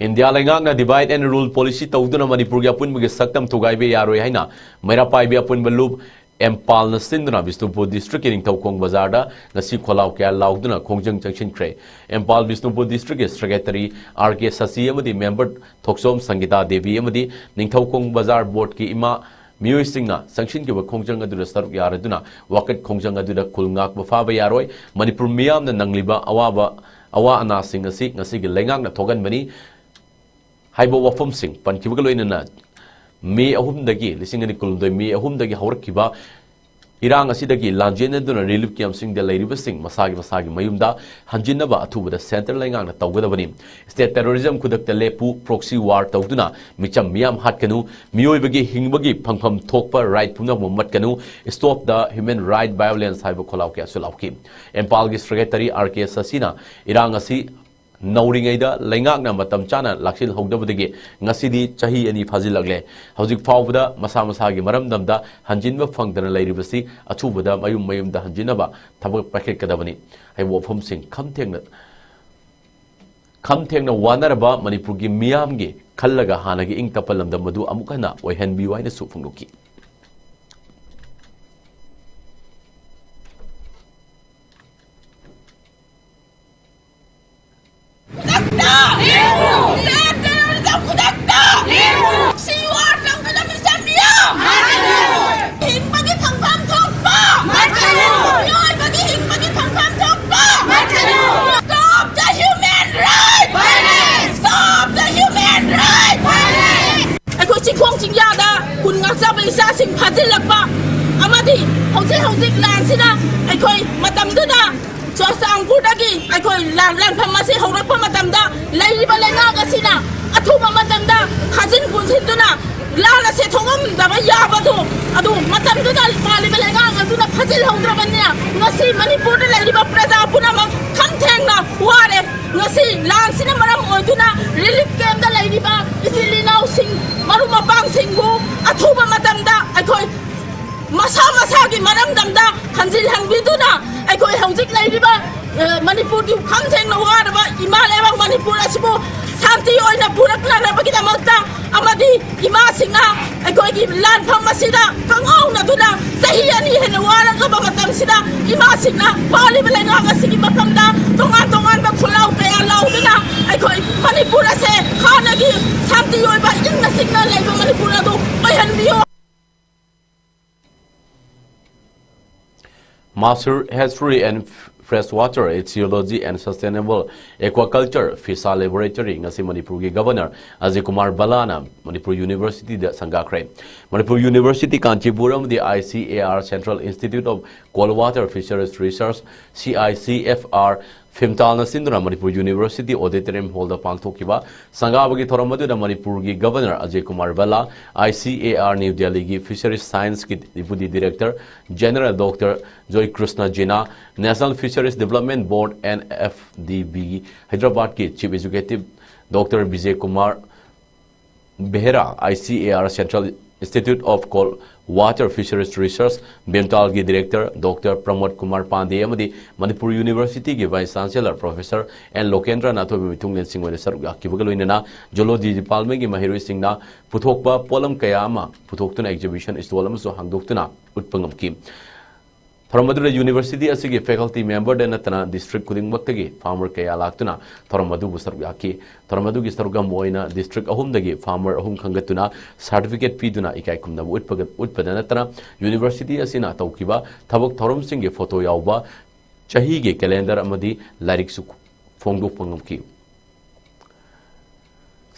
ꯏꯟꯗꯤꯌꯥ ꯂꯩꯉꯥꯛꯅ divide and rule policy ꯇꯧꯗꯨꯅ ꯃꯅꯤꯄꯨꯔꯒꯤ ꯑꯄꯨꯟꯕꯒꯤ ꯁꯛꯇꯝ ꯊꯨꯒꯥꯏꯕ ꯌꯥꯔꯣꯏ ꯍꯥꯏꯅ ꯃꯩꯔꯥ ꯄꯥꯏꯕꯤ ꯑꯄꯨꯟꯕ ꯂꯨꯞ ꯑꯦꯝꯄꯥꯜꯅ ꯁꯤꯟꯗꯨꯅ ꯕꯤꯁꯅꯨꯄꯨꯔ ꯗꯤꯁꯇ꯭ꯔꯤꯛꯀꯤ ꯅꯤꯡꯊꯧꯈꯣꯡ ꯕꯖꯥꯔꯗ ꯉꯁꯤ ꯈꯣꯜꯂꯥꯎ ꯀꯌꯥ ꯂꯥꯎꯗꯨꯅ ꯈꯣꯡꯖꯪ ꯆꯪꯁꯤꯟꯈ꯭ꯔꯦ꯫ ꯑꯦꯝꯄꯥꯜ ꯕꯤꯁꯅꯨꯄꯨꯔ ꯗꯤꯁꯇ꯭ꯔꯤꯛꯀꯤ ꯁꯦꯀ꯭ꯔꯦꯇꯔꯤ ꯑꯥꯔ ꯀꯦ ꯁꯁꯤ ꯑꯃꯗꯤ ꯃꯦꯝꯕꯔ ꯊꯣꯛꯆꯣꯝ ꯁꯪꯒꯤꯇꯥ ꯗꯦꯕꯤ ꯑꯃꯗꯤ ꯅꯤꯡꯊꯧꯈꯣꯡ ꯕꯖꯥꯔ ꯕꯣꯔꯗꯀꯤ ꯏꯃꯥ ꯃꯤꯑꯣꯏꯁꯤꯡꯅ ꯆꯪꯁꯤꯟꯈꯤꯕ ꯈꯣꯡꯖꯪ ꯑꯗꯨꯗ ꯁꯔꯨꯛ ꯌꯥꯔꯗꯨꯅ ꯋꯥꯀꯠ ꯈꯣꯡꯖꯪ ꯑꯗꯨꯗ ꯈꯨꯜ ꯉꯥꯛꯄ ꯐꯥꯕ ꯌꯥꯔꯣꯏ꯫ ꯃꯅꯤꯄꯨꯔ ꯃꯤꯌꯥꯝꯅ ꯅꯪꯂꯤꯕ ꯑꯋꯥꯕ, ꯑꯋꯥ ꯑꯅꯥꯁꯤꯡ ꯑꯁꯤ ꯉꯁꯤꯒꯤ ꯂꯩꯉꯥꯛꯅ ꯊꯣꯛꯍꯟꯕꯅꯤ ꯍꯥꯏꯕ ꯋꯥꯐꯝꯁꯤꯡ ꯄꯟꯈꯤꯕꯒ ꯂꯣꯏꯅꯅ ꯃꯦ ꯑꯍꯨꯝꯗꯒꯤ, ꯂꯤꯁꯤꯡ ꯑꯅꯤ ꯀꯨꯟꯍꯨꯝꯗꯣꯏ ꯃꯦ ꯑꯍꯨꯝꯗꯒꯤ ꯍꯧꯔꯛꯈꯤꯕ ꯏꯔꯥꯡ ꯑꯁꯤꯗꯒꯤ ꯂꯥꯟꯖꯦꯟꯅꯗꯨꯅ ꯔꯤꯂꯤꯐ ꯀꯦꯝꯞꯁꯤꯡꯗ ꯂꯩꯔꯤꯕꯁꯤꯡ ꯃꯁꯥꯒꯤ ꯃꯁꯥꯒꯤ ꯃꯌꯨꯝꯗ ꯍꯟꯖꯤꯟꯅꯕ ꯑꯊꯨꯕꯗ ꯁꯦꯟꯇꯔ ꯂꯩꯉꯥꯛꯅ ꯇꯧꯒꯗꯕꯅꯤ꯫ ꯁ꯭ꯇꯦꯠ ꯇꯦꯔꯣꯔꯤꯖꯝ ꯈꯨꯗꯛꯇ ꯂꯦꯞꯄꯨ, proxy war ꯇꯧꯗꯨꯅ ꯃꯤꯆꯝ ꯃꯤꯌꯥꯝ ꯍꯥꯠꯀꯅꯨ, ꯃꯤꯑꯣꯏꯕꯒꯤ ꯍꯤꯡꯕꯒꯤ ꯐꯪꯐꯝ ꯊꯣꯛꯄ ꯔꯥꯏꯠ ꯄꯨꯝꯅꯃꯛ ꯃꯠꯀꯅꯨ, stop the human right violence ꯍꯥꯏꯕ ꯈꯣꯜꯂꯥꯎ ꯀꯌꯥꯁꯨ ꯂꯥꯎꯈꯤ꯫ ꯏꯝꯐꯥꯜꯒꯤ ꯁꯦꯀ꯭ꯔꯦꯇꯔꯤ ꯑꯥꯔ ꯀꯦ ꯁꯁꯤꯅ ꯏꯔꯥꯡ ꯑꯁꯤ ꯅꯧꯔꯤꯉꯩꯗ ꯂꯩꯉꯥꯛꯅ ꯃꯇꯝ ꯆꯥꯅ ꯂꯥꯛꯁꯤꯜꯍꯧꯗꯕꯗꯒꯤ ꯉꯁꯤꯗꯤ ꯆꯍꯤ ꯑꯅꯤ ꯐꯥꯖꯤꯜꯂꯛꯂꯦ꯫ ꯍꯧꯖꯤꯛ ꯐꯥꯎꯕꯗ ꯃꯁꯥ ꯃꯁꯥꯒꯤ ꯃꯔꯝꯗꯝꯗ ꯍꯟꯖꯤꯟꯕ ꯐꯪꯗꯅ ꯂꯩꯔꯤꯕꯁꯤ ꯑꯊꯨꯕꯗ ꯃꯌꯨꯝ ꯃꯌꯨꯝꯗ ꯍꯟꯖꯤꯟꯅꯕ ꯊꯕꯛ ꯄꯥꯏꯈꯠꯀꯗꯕꯅꯤ ꯍꯥꯏꯕ ꯋꯥꯐꯝꯁꯤꯡ ꯈꯝ ꯊꯦꯡꯅ ꯈꯝ ꯊꯦꯡꯅ ꯋꯥꯅꯔꯕ ꯃꯅꯤꯄꯨꯔꯒꯤ ꯃꯤꯌꯥꯝꯒꯤ ꯈꯜꯂꯒ ꯍꯥꯟꯅꯒꯤ ꯏꯪ ꯇꯞꯄ ꯂꯝꯗꯝ ꯑꯗꯨ ꯑꯃꯨꯛ ꯍꯟꯅ ꯑꯣꯏꯍꯟꯕꯤꯌꯨ ꯍꯥꯏꯅꯁꯨ ꯐꯣꯡꯗꯣꯛꯈꯤ꯫ ꯈꯨꯗꯛꯇ! ꯂꯦꯞꯄꯨ! ꯂꯦꯞꯇꯅ ꯈꯨꯗꯛꯇ! ꯂꯦꯞꯄꯨ! ꯁꯤ ꯋꯥꯔ ꯇꯧꯗꯅ ꯃꯤꯆꯝ ꯃꯤꯌꯥꯝ! ꯍꯤꯡꯕꯒꯤ ꯐꯪꯐꯝ ꯊꯣꯛꯄ! ꯃꯤꯑꯣꯏꯕꯒꯤ ꯍꯤꯡꯕꯒꯤ ꯐꯪꯐꯝ ꯊꯣꯛꯄ! Stop the human right violence! Stop the human right violence! ꯑꯩꯈꯣꯏ ꯆꯤꯡꯈꯣꯡ ꯆꯤꯡꯌꯥꯗ ꯀꯨꯟ ꯉꯥꯛꯆꯕ ꯏꯆꯥꯁꯤꯡ ꯐꯥꯖꯤꯜꯂꯛꯄ ꯑꯃꯗꯤ ꯍꯧꯖꯤꯛ ꯍꯧꯖꯤꯛ ꯂꯥꯟꯁꯤꯅ ꯑꯩꯈꯣꯏ ꯃꯇꯝꯗꯨꯗ ꯆꯨꯔꯆꯥꯟꯄꯨꯔꯗꯒꯤ ꯑꯩꯈꯣꯏ ꯂꯥꯟ ꯂꯥꯟꯐꯝ ꯑꯁꯤ ꯍꯧꯔꯛꯄ ꯃꯇꯝꯗ ꯂꯩꯔꯤꯕ ꯂꯩꯉꯥꯛ ꯑꯁꯤꯅ ꯑꯊꯨꯕ ꯃꯇꯝꯗ ꯈꯥꯖꯤꯟ ꯄꯨꯟꯁꯤꯟꯗꯨꯅ ꯂꯥꯟ ꯑꯁꯤ ꯊꯣꯛꯍꯟꯗꯕ ꯌꯥꯕꯗꯨ ꯑꯗꯨ ꯃꯇꯝꯗꯨꯗ ꯄꯥꯜꯂꯤꯕ ꯂꯩꯉꯥꯛ ꯑꯗꯨꯅ ꯐꯥꯖꯤꯜꯍꯧꯗ꯭ꯔꯕꯅꯤꯅ ꯉꯁꯤ ꯃꯅꯤꯄꯨꯔꯗ ꯂꯩꯔꯤꯕ ꯄ꯭ꯔꯖꯥ ꯄꯨꯝꯅꯃꯛ ꯈꯝ ꯊꯦꯡꯅ ꯋꯥꯔꯦ꯫ ꯉꯁꯤ ꯂꯥꯟꯁꯤꯅ ꯃꯔꯝ ꯑꯣꯏꯗꯨꯅ ꯔꯤꯂꯤꯐ ꯀꯦꯝꯞꯇ ꯂꯩꯔꯤꯕ ꯏꯆꯤꯜ ꯏꯅꯥꯎꯁꯤꯡ, ꯃꯔꯨꯞ ꯃꯄꯥꯡꯁꯤꯡꯕꯨ ꯑꯊꯨꯕ ꯃꯇꯝꯗ ꯑꯩꯈꯣꯏ ꯃꯁꯥ ꯃꯁꯥꯒꯤ ꯃꯔꯝꯗꯝꯗ ꯍꯟꯖꯤꯜꯍꯟꯕꯤꯗꯨꯅ ꯑꯩꯈꯣꯏ ꯍꯧꯖꯤꯛ ꯂꯩꯔꯤꯕ, ꯑ, ꯃꯅꯤꯄꯨꯔꯒꯤ ꯈꯝ ꯊꯦꯡꯅ ꯋꯥꯔꯕ ꯏꯃꯥ ꯂꯩꯕꯥꯛ ꯃꯅꯤꯄꯨꯔ ꯑꯁꯤꯕꯨ ꯁꯥꯟꯇꯤ ꯑꯣꯏꯅ ꯄꯨꯔꯛꯅꯅꯕꯒꯤꯗꯃꯛꯇ ꯑꯃꯗꯤ ꯏꯃꯥꯁꯤꯡꯅ ꯑꯩꯈꯣꯏꯒꯤ ꯂꯥꯟꯐꯝ ꯑꯁꯤꯗ ꯀꯪꯉꯥꯎꯅꯗꯨꯅ ꯆꯍꯤ ꯑꯅꯤ ꯍꯦꯟꯅ ꯋꯥꯔꯛꯂꯕ ꯃꯇꯝꯁꯤꯗ ꯏꯃꯥꯁꯤꯡꯅ ꯄꯥꯜꯂꯤꯕ ꯂꯩꯉꯥꯛ ꯑꯁꯤꯒꯤ ꯃꯐꯝꯗ ꯇꯣꯉꯥꯟ ꯇꯣꯉꯥꯟꯕ ꯈꯣꯜꯂꯥꯎ ꯀꯌꯥ ꯂꯥꯎꯗꯨꯅ ꯑꯩꯈꯣꯏ ꯃꯅꯤꯄꯨꯔ ꯑꯁꯦ ꯍꯥꯟꯅꯒꯤ ꯁꯥꯟꯇꯤ ꯑꯣꯏꯕ ꯏꯪꯅ ꯆꯤꯛꯅ ꯂꯩꯕ ꯃꯅꯤꯄꯨꯔ ꯑꯗꯨ ꯑꯣꯏꯍꯟꯕꯤꯌꯨ꯫ Master Hatchery and Freshwater Ecology and Sustainable Aquaculture ꯐꯤꯁꯥ ꯂꯦꯕꯣꯔꯦꯇꯔꯤ ꯉꯁꯤ ꯃꯅꯤꯄꯨꯔꯒꯤ ꯒꯕꯔꯅꯔ ꯑꯖꯌ ꯀꯨꯃꯥꯔ ꯕꯂꯥꯅ ꯃꯅꯤꯄꯨꯔ ꯌꯨꯅꯤꯚꯔꯁꯤꯇꯤꯗ ꯁꯪꯒꯥꯈ꯭ꯔꯦ꯫ ꯃꯅꯤꯄꯨꯔ ꯌꯨꯅꯤꯚꯔꯁꯤꯇꯤ ꯀꯥꯟꯆꯤꯄꯨꯔ ꯑꯃꯗꯤ I C A R Central Institute of Cold Water Fisheries Research, C I C F R, ꯐꯤꯝꯇꯥꯜꯅ ꯁꯤꯟꯗꯨꯅ ꯃꯅꯤꯄꯨꯔ ꯌꯨꯅꯤꯚꯔꯁꯤꯇꯤ ꯑꯣꯗꯤꯇꯣꯔꯤꯌꯝ ꯍꯣꯜꯗ ꯄꯥꯡꯊꯣꯛꯈꯤꯕ ꯁꯪꯒꯥꯕꯒꯤ ꯊꯧꯔꯝ ꯑꯗꯨꯗ ꯃꯅꯤꯄꯨꯔꯒꯤ governor Ajay Kumar Bhalla, I C A R New Delhiꯒꯤ ꯐꯤꯁꯔꯤꯁ ꯁꯥꯏꯟꯁꯀꯤ deputy director general doctor Joy Krishna Jena, National Fisheries Development Board, N F D B, ꯍꯩꯗ꯭ꯔꯕꯥꯗꯀꯤ chief executive doctor Bijay Kumar Behera, I C A R Central Institute of Cold Water Fisheries Research, ꯕꯤꯝꯇꯥꯜꯒꯤ director doctor Pramod Kumar Pandey ꯑꯃꯗꯤ ꯃꯅꯤꯄꯨꯔ ꯌꯨꯅꯤꯚꯔꯁꯤꯇꯤꯒꯤ vice chancellor professor N Lokendra ꯅꯥꯊꯣꯏꯕ ꯃꯤꯊꯨꯡꯂꯦꯟꯁꯤꯡ ꯑꯣꯏꯅ ꯁꯔꯨꯛ ꯌꯥꯈꯤꯕꯒ ꯂꯣꯏꯅꯅ zoology ꯗꯤꯄꯥꯔꯠꯃꯦꯟꯒꯤ ꯃꯍꯩꯔꯣꯏꯁꯤꯡꯅ ꯄꯨꯊꯣꯛꯄ ꯄꯣꯠꯂꯝ ꯀꯌꯥ ꯑꯃ ꯄꯨꯊꯣꯛꯇꯨꯅ ꯑꯦꯛꯖꯤꯕꯤꯁꯟ ꯁ꯭ꯇꯣꯜ ꯑꯃꯁꯨ ꯍꯥꯡꯗꯣꯛꯇꯨꯅ ꯎꯠꯄ ꯉꯝꯈꯤ꯫ ꯊꯧꯔꯝ ꯑꯗꯨꯗ ꯌꯨꯅꯤꯚꯔꯁꯤꯇꯤ ꯑꯁꯤꯒꯤ ꯐꯦꯀꯜꯇꯤ ꯃꯦꯝꯕꯔꯗ ꯅꯠꯇꯅ ꯗꯤꯁꯇ꯭ꯔꯤꯛ ꯈꯨꯗꯤꯡꯃꯛꯇꯒꯤ ꯐꯥꯔꯃꯔ ꯀꯌꯥ ꯂꯥꯛꯇꯨꯅ ꯊꯧꯔꯝ ꯑꯗꯨꯕꯨ ꯁꯔꯨꯛ ꯌꯥꯈꯤ꯫ ꯊꯧꯔꯝ ꯑꯗꯨꯒꯤ ꯁꯔꯨꯛ ꯑꯃ ꯑꯣꯏꯅ ꯗꯤꯁꯇ꯭ꯔꯤꯛ ꯑꯍꯨꯝꯗꯒꯤ ꯐꯥꯔꯃꯔ ꯑꯍꯨꯝ ꯈꯟꯒꯠꯇꯨꯅ ꯁꯥꯔꯇꯤꯐꯤꯀꯦꯠ ꯄꯤꯗꯨꯅ ꯏꯀꯥꯏ ꯈꯨꯝꯅꯕ ꯎꯠꯄꯒ-, ꯎꯠꯄꯗ ꯅꯠꯇꯅ ꯌꯨꯅꯤꯚꯔꯁꯤꯇꯤ ꯑꯁꯤꯅ ꯇꯧꯈꯤꯕ ꯊꯕꯛ ꯊꯧꯔꯝꯁꯤꯡꯒꯤ ꯐꯣꯇꯣ ꯌꯥꯎꯕ ꯆꯍꯤꯒꯤ ꯀꯦꯂꯦꯟꯗꯔ ꯑꯃꯗꯤ ꯂꯥꯏꯔꯤꯛꯁꯨ ꯐꯣꯡꯗꯣꯛꯄ ꯉꯝꯈꯤ꯫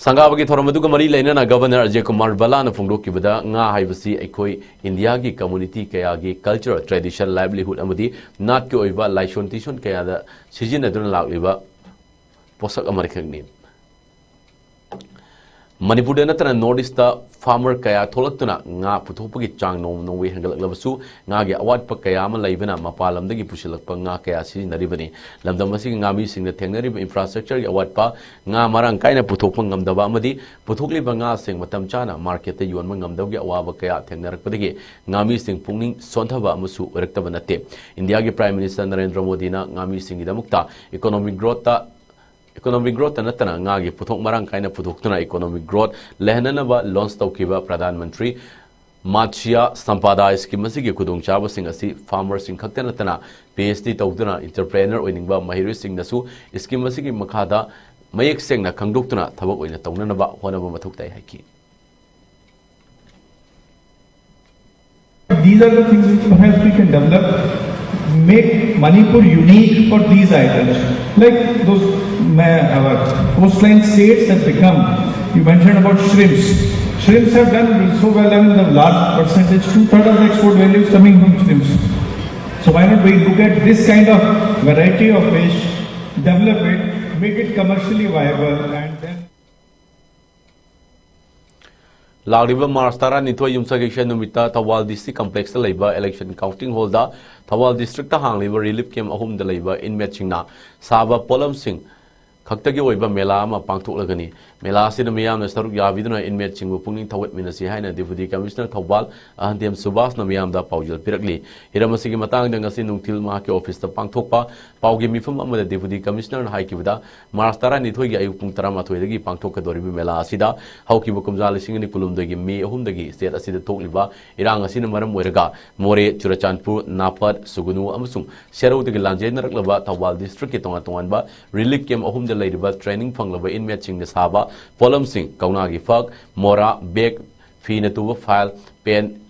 ꯁꯪꯒꯥꯕꯒꯤ ꯊꯧꯔꯝ ꯑꯗꯨꯒ ꯃꯔꯤ ꯂꯩꯅꯅ ꯒꯚꯔꯅꯔ ꯑꯖꯌ ꯀꯨꯃꯥꯔ ꯚꯜꯂꯥꯅ ꯐꯣꯡꯗꯣꯛꯈꯤꯕꯗ, ꯉꯥ ꯍꯥꯏꯕꯁꯤ ꯑꯩꯈꯣꯏ ꯏꯟꯗꯤꯌꯥꯒꯤ ꯀꯝꯃ꯭ꯌꯨꯅꯤꯇꯤ ꯀꯌꯥꯒꯤ ꯀꯜꯆꯔ, ꯇ꯭ꯔꯦꯗꯤꯁꯟ, ꯂꯥꯏꯚꯂꯤꯍꯨꯗ ꯑꯃꯗꯤ ꯅꯥꯠꯀꯤ ꯑꯣꯏꯕ ꯂꯥꯏꯁꯣꯟ ꯇꯤꯁꯣꯟ ꯀꯌꯥꯗ ꯁꯤꯖꯤꯟꯅꯗꯨꯅ ꯂꯥꯛꯂꯤꯕ ꯄꯣꯠꯁꯛ ꯑꯃꯈꯛꯅꯤ꯫ ꯃꯅꯤꯄꯨꯔꯗ ꯅꯠꯇꯅ ꯅꯣꯔꯠ ꯏꯁꯇ ꯐꯥꯔꯃꯔ ꯀꯌꯥ ꯊꯣꯛꯂꯛꯇꯨꯅ ꯉꯥ ꯄꯨꯊꯣꯛꯄꯒꯤ ꯆꯥꯡ ꯅꯣꯡꯃ ꯅꯣꯡꯃꯒꯤ ꯍꯦꯟꯒꯠꯂꯛꯂꯕꯁꯨ, ꯉꯥꯒꯤ ꯑꯋꯥꯠꯄ ꯀꯌꯥ ꯑꯃ ꯂꯩꯕꯅ ꯃꯄꯥꯟ ꯂꯝꯗꯒꯤ ꯄꯨꯁꯤꯜꯂꯛꯄ ꯉꯥ ꯀꯌꯥ ꯁꯤꯖꯤꯟꯅꯔꯤꯕꯅꯤ꯫ ꯂꯝꯗꯝ ꯑꯁꯤꯒꯤ ꯉꯥꯃꯤꯁꯤꯡꯅ ꯊꯦꯡꯅꯔꯤꯕ ꯏꯟꯐ꯭ꯔꯥꯁ꯭ꯇ꯭ꯔꯛꯆꯔꯒꯤ ꯑꯋꯥꯠꯄ, ꯉꯥ ꯃꯔꯥꯡ ꯀꯥꯏꯅ ꯄꯨꯊꯣꯛꯄ ꯉꯝꯗꯕ ꯑꯃꯗꯤ ꯄꯨꯊꯣꯛꯂꯤꯕ ꯉꯥꯁꯤꯡ ꯃꯇꯝ ꯆꯥꯅ ꯃꯥꯔꯀꯦꯠꯇ ꯌꯣꯟꯕ ꯉꯝꯗꯕꯒꯤ ꯑꯋꯥꯕ ꯀꯌꯥ ꯊꯦꯡꯅꯔꯛꯄꯗꯒꯤ ꯉꯥꯃꯤꯁꯤꯡ ꯄꯨꯛꯅꯤꯡ ꯁꯣꯟꯊꯕ ꯑꯃꯁꯨ ꯑꯣꯏꯔꯛꯇꯕ ꯅꯠꯇꯦ꯫ ꯏꯟꯗꯤꯌꯥꯒꯤ ꯄ꯭ꯔꯥꯏꯝ ꯃꯤꯅꯤꯁꯇꯔ ꯅꯔꯦꯟꯗ꯭ꯔ ꯃꯣꯗꯤꯅ ꯉꯥꯃꯤꯁꯤꯡꯒꯤꯗꯃꯛꯇ ꯏꯀꯣꯅꯣꯃꯤꯛ ꯒ꯭ꯔꯣꯠꯇ ꯏꯀꯣꯅꯣꯃꯤꯛ ꯒ꯭ꯔꯣꯠꯇ ꯅꯠꯇꯅ ꯉꯥꯒꯤ ꯄꯣꯠꯊꯣꯛ ꯃꯔꯥꯡ ꯀꯥꯏꯅ ꯄꯨꯊꯣꯛꯇꯨꯅ ꯏꯀꯣꯅꯣꯃꯤꯛ ꯒ꯭ꯔꯣꯠ ꯂꯩꯍꯟꯅꯅꯕ ꯂꯣꯟꯆ ꯇꯧꯈꯤꯕ ꯄ꯭ꯔꯙꯥꯟ ꯃꯟꯇ꯭ꯔꯤ ꯃꯥꯠꯁ꯭ꯌ ꯁꯝꯄꯥꯗꯥ ꯁ꯭ꯀꯤꯝ ꯑꯁꯤꯒꯤ ꯈꯨꯗꯣꯡꯆꯥꯕꯁꯤꯡ ꯑꯁꯤ ꯐꯥꯔꯃꯔꯁꯤꯡ ꯈꯛꯇ ꯅꯠꯇꯅ ꯄꯤ ꯑꯩꯆ ꯗꯤ ꯇꯧꯗꯨꯅ ꯏꯟꯇꯔꯄ꯭ꯔꯦꯅꯔ ꯑꯣꯏꯅꯤꯡꯕ ꯃꯍꯩꯔꯣꯏꯁꯤꯡꯅꯁꯨ ꯁ꯭ꯀꯤꯝ ꯑꯁꯤꯒꯤ ꯃꯈꯥꯗ ꯃꯌꯦꯛ ꯁꯦꯡꯅ ꯈꯪꯗꯣꯛꯇꯨꯅ ꯊꯕꯛ ꯑꯣꯏꯅ ꯇꯧꯅꯅꯕ ꯍꯣꯠꯅꯕ ꯃꯊꯧ ꯇꯥꯏ ꯍꯥꯏꯈꯤ꯫ These are the things which perhaps we can develop, make Manipur unique for these items. Like those, मैं, our coastline states have become, you mentioned about shrimps. Shrimps have done so well, I mean, the large percentage, two-thirds of the export value is coming from shrimps. So why not we look at this kind of variety of fish, develop it, make it commercially viable, and then ꯂꯥꯛꯂꯤꯕ March ꯇꯔꯥꯅꯤꯊꯣꯏ ꯌꯨꯝꯁꯀꯩꯁ ꯅꯨꯃꯤꯠꯇ ꯊꯧꯕꯥꯜ ꯗꯤ ꯁꯤ ꯀꯝꯄ꯭ꯂꯦꯛꯁꯇ ꯂꯩꯕ election counting ꯍꯣꯜꯗ Thoubal district ꯍꯥꯡꯂꯤꯕ relief camp ꯑꯍꯨꯝꯗ ꯂꯩꯕ ꯏꯟꯃꯦꯠꯁꯤꯡꯅ ꯁꯥꯕ ꯄꯣꯠꯂꯝꯁꯤꯡ ꯈꯛꯇꯒꯤ ꯑꯣꯏꯕ ꯃꯦꯂꯥ ꯑꯃ ꯄꯥꯡꯊꯣꯛꯂꯒꯅꯤ꯫ ꯃꯦꯂꯥ ꯑꯁꯤꯗ ꯃꯤꯌꯥꯝꯅ ꯁꯔꯨꯛ ꯌꯥꯕꯤꯗꯨꯅ inmateꯁꯤꯡꯕꯨ ꯄꯨꯛꯅꯤꯡ ꯊꯧꯒꯠꯃꯤꯟꯅꯁꯤ ꯍꯥꯏꯅ Deputy Commissioner ꯊꯧꯕꯥꯜ ꯑꯍꯟꯗꯦꯝ ꯁꯨꯕꯥꯁꯅ ꯃꯤꯌꯥꯝꯗ ꯄꯥꯎꯖꯦꯜ ꯄꯤꯔꯛꯂꯤ꯫ ꯍꯤꯔꯝ ꯑꯁꯤꯒꯤ ꯃꯇꯥꯡꯗ ꯉꯁꯤ ꯅꯨꯡꯊꯤꯜ ꯃꯍꯥꯛꯀꯤ officeꯇ ꯄꯥꯡꯊꯣꯛꯄ ꯄꯥꯎꯒꯤ ꯃꯤꯐꯝ ꯑꯃꯗ Deputy Commissionerꯅ ꯍꯥꯏꯈꯤꯕꯗ, March ꯇꯔꯥꯅꯤꯊꯣꯏꯒꯤ ꯑꯌꯨꯛ ꯄꯨꯡ ꯇꯔꯥꯃꯥꯊꯣꯏꯗꯒꯤ ꯄꯥꯡꯊꯣꯛꯀꯗꯧꯔꯤꯕ ꯃꯦꯂꯥ ꯑꯁꯤꯗ ꯍꯧꯈꯤꯕ ꯀꯨꯝꯖꯥ ꯂꯤꯁꯤꯡ ꯑꯅꯤ ꯀꯨꯟꯍꯨꯝꯗꯣꯏꯒꯤ May ꯑꯍꯨꯝꯗꯒꯤ state ꯑꯁꯤꯗ ꯊꯣꯛꯂꯤꯕ ꯏꯔꯥꯡ ꯑꯁꯤꯅ ꯃꯔꯝ ꯑꯣꯏꯔꯒ ꯃꯣꯔꯦ, ꯆꯨꯔꯆꯥꯟꯄꯨꯔ, ꯅꯥꯄꯠ, ꯁꯨꯒꯨꯅꯨ ꯑꯃꯁꯨꯡ ꯁꯦꯔꯧꯗꯒꯤ ꯂꯥꯟꯖꯦꯟꯅꯔꯛꯂꯕ ꯊꯧꯕꯥꯜ districtꯀꯤ ꯇꯣꯉꯥꯟ ꯇꯣꯉꯥꯟꯕ relief camp ꯑꯍꯨꯝꯗ ꯂꯩꯔꯤꯕ training ꯐꯪꯂꯕ inmateꯁꯤꯡꯅ ꯁꯥꯕ ꯄꯣꯠꯂꯝꯁꯤꯡ, ꯀꯧꯅꯥꯒꯤ ꯐꯛ, ꯃꯣꯔꯥ, bag, ꯐꯤꯅ ꯇꯨꯕ file, pen,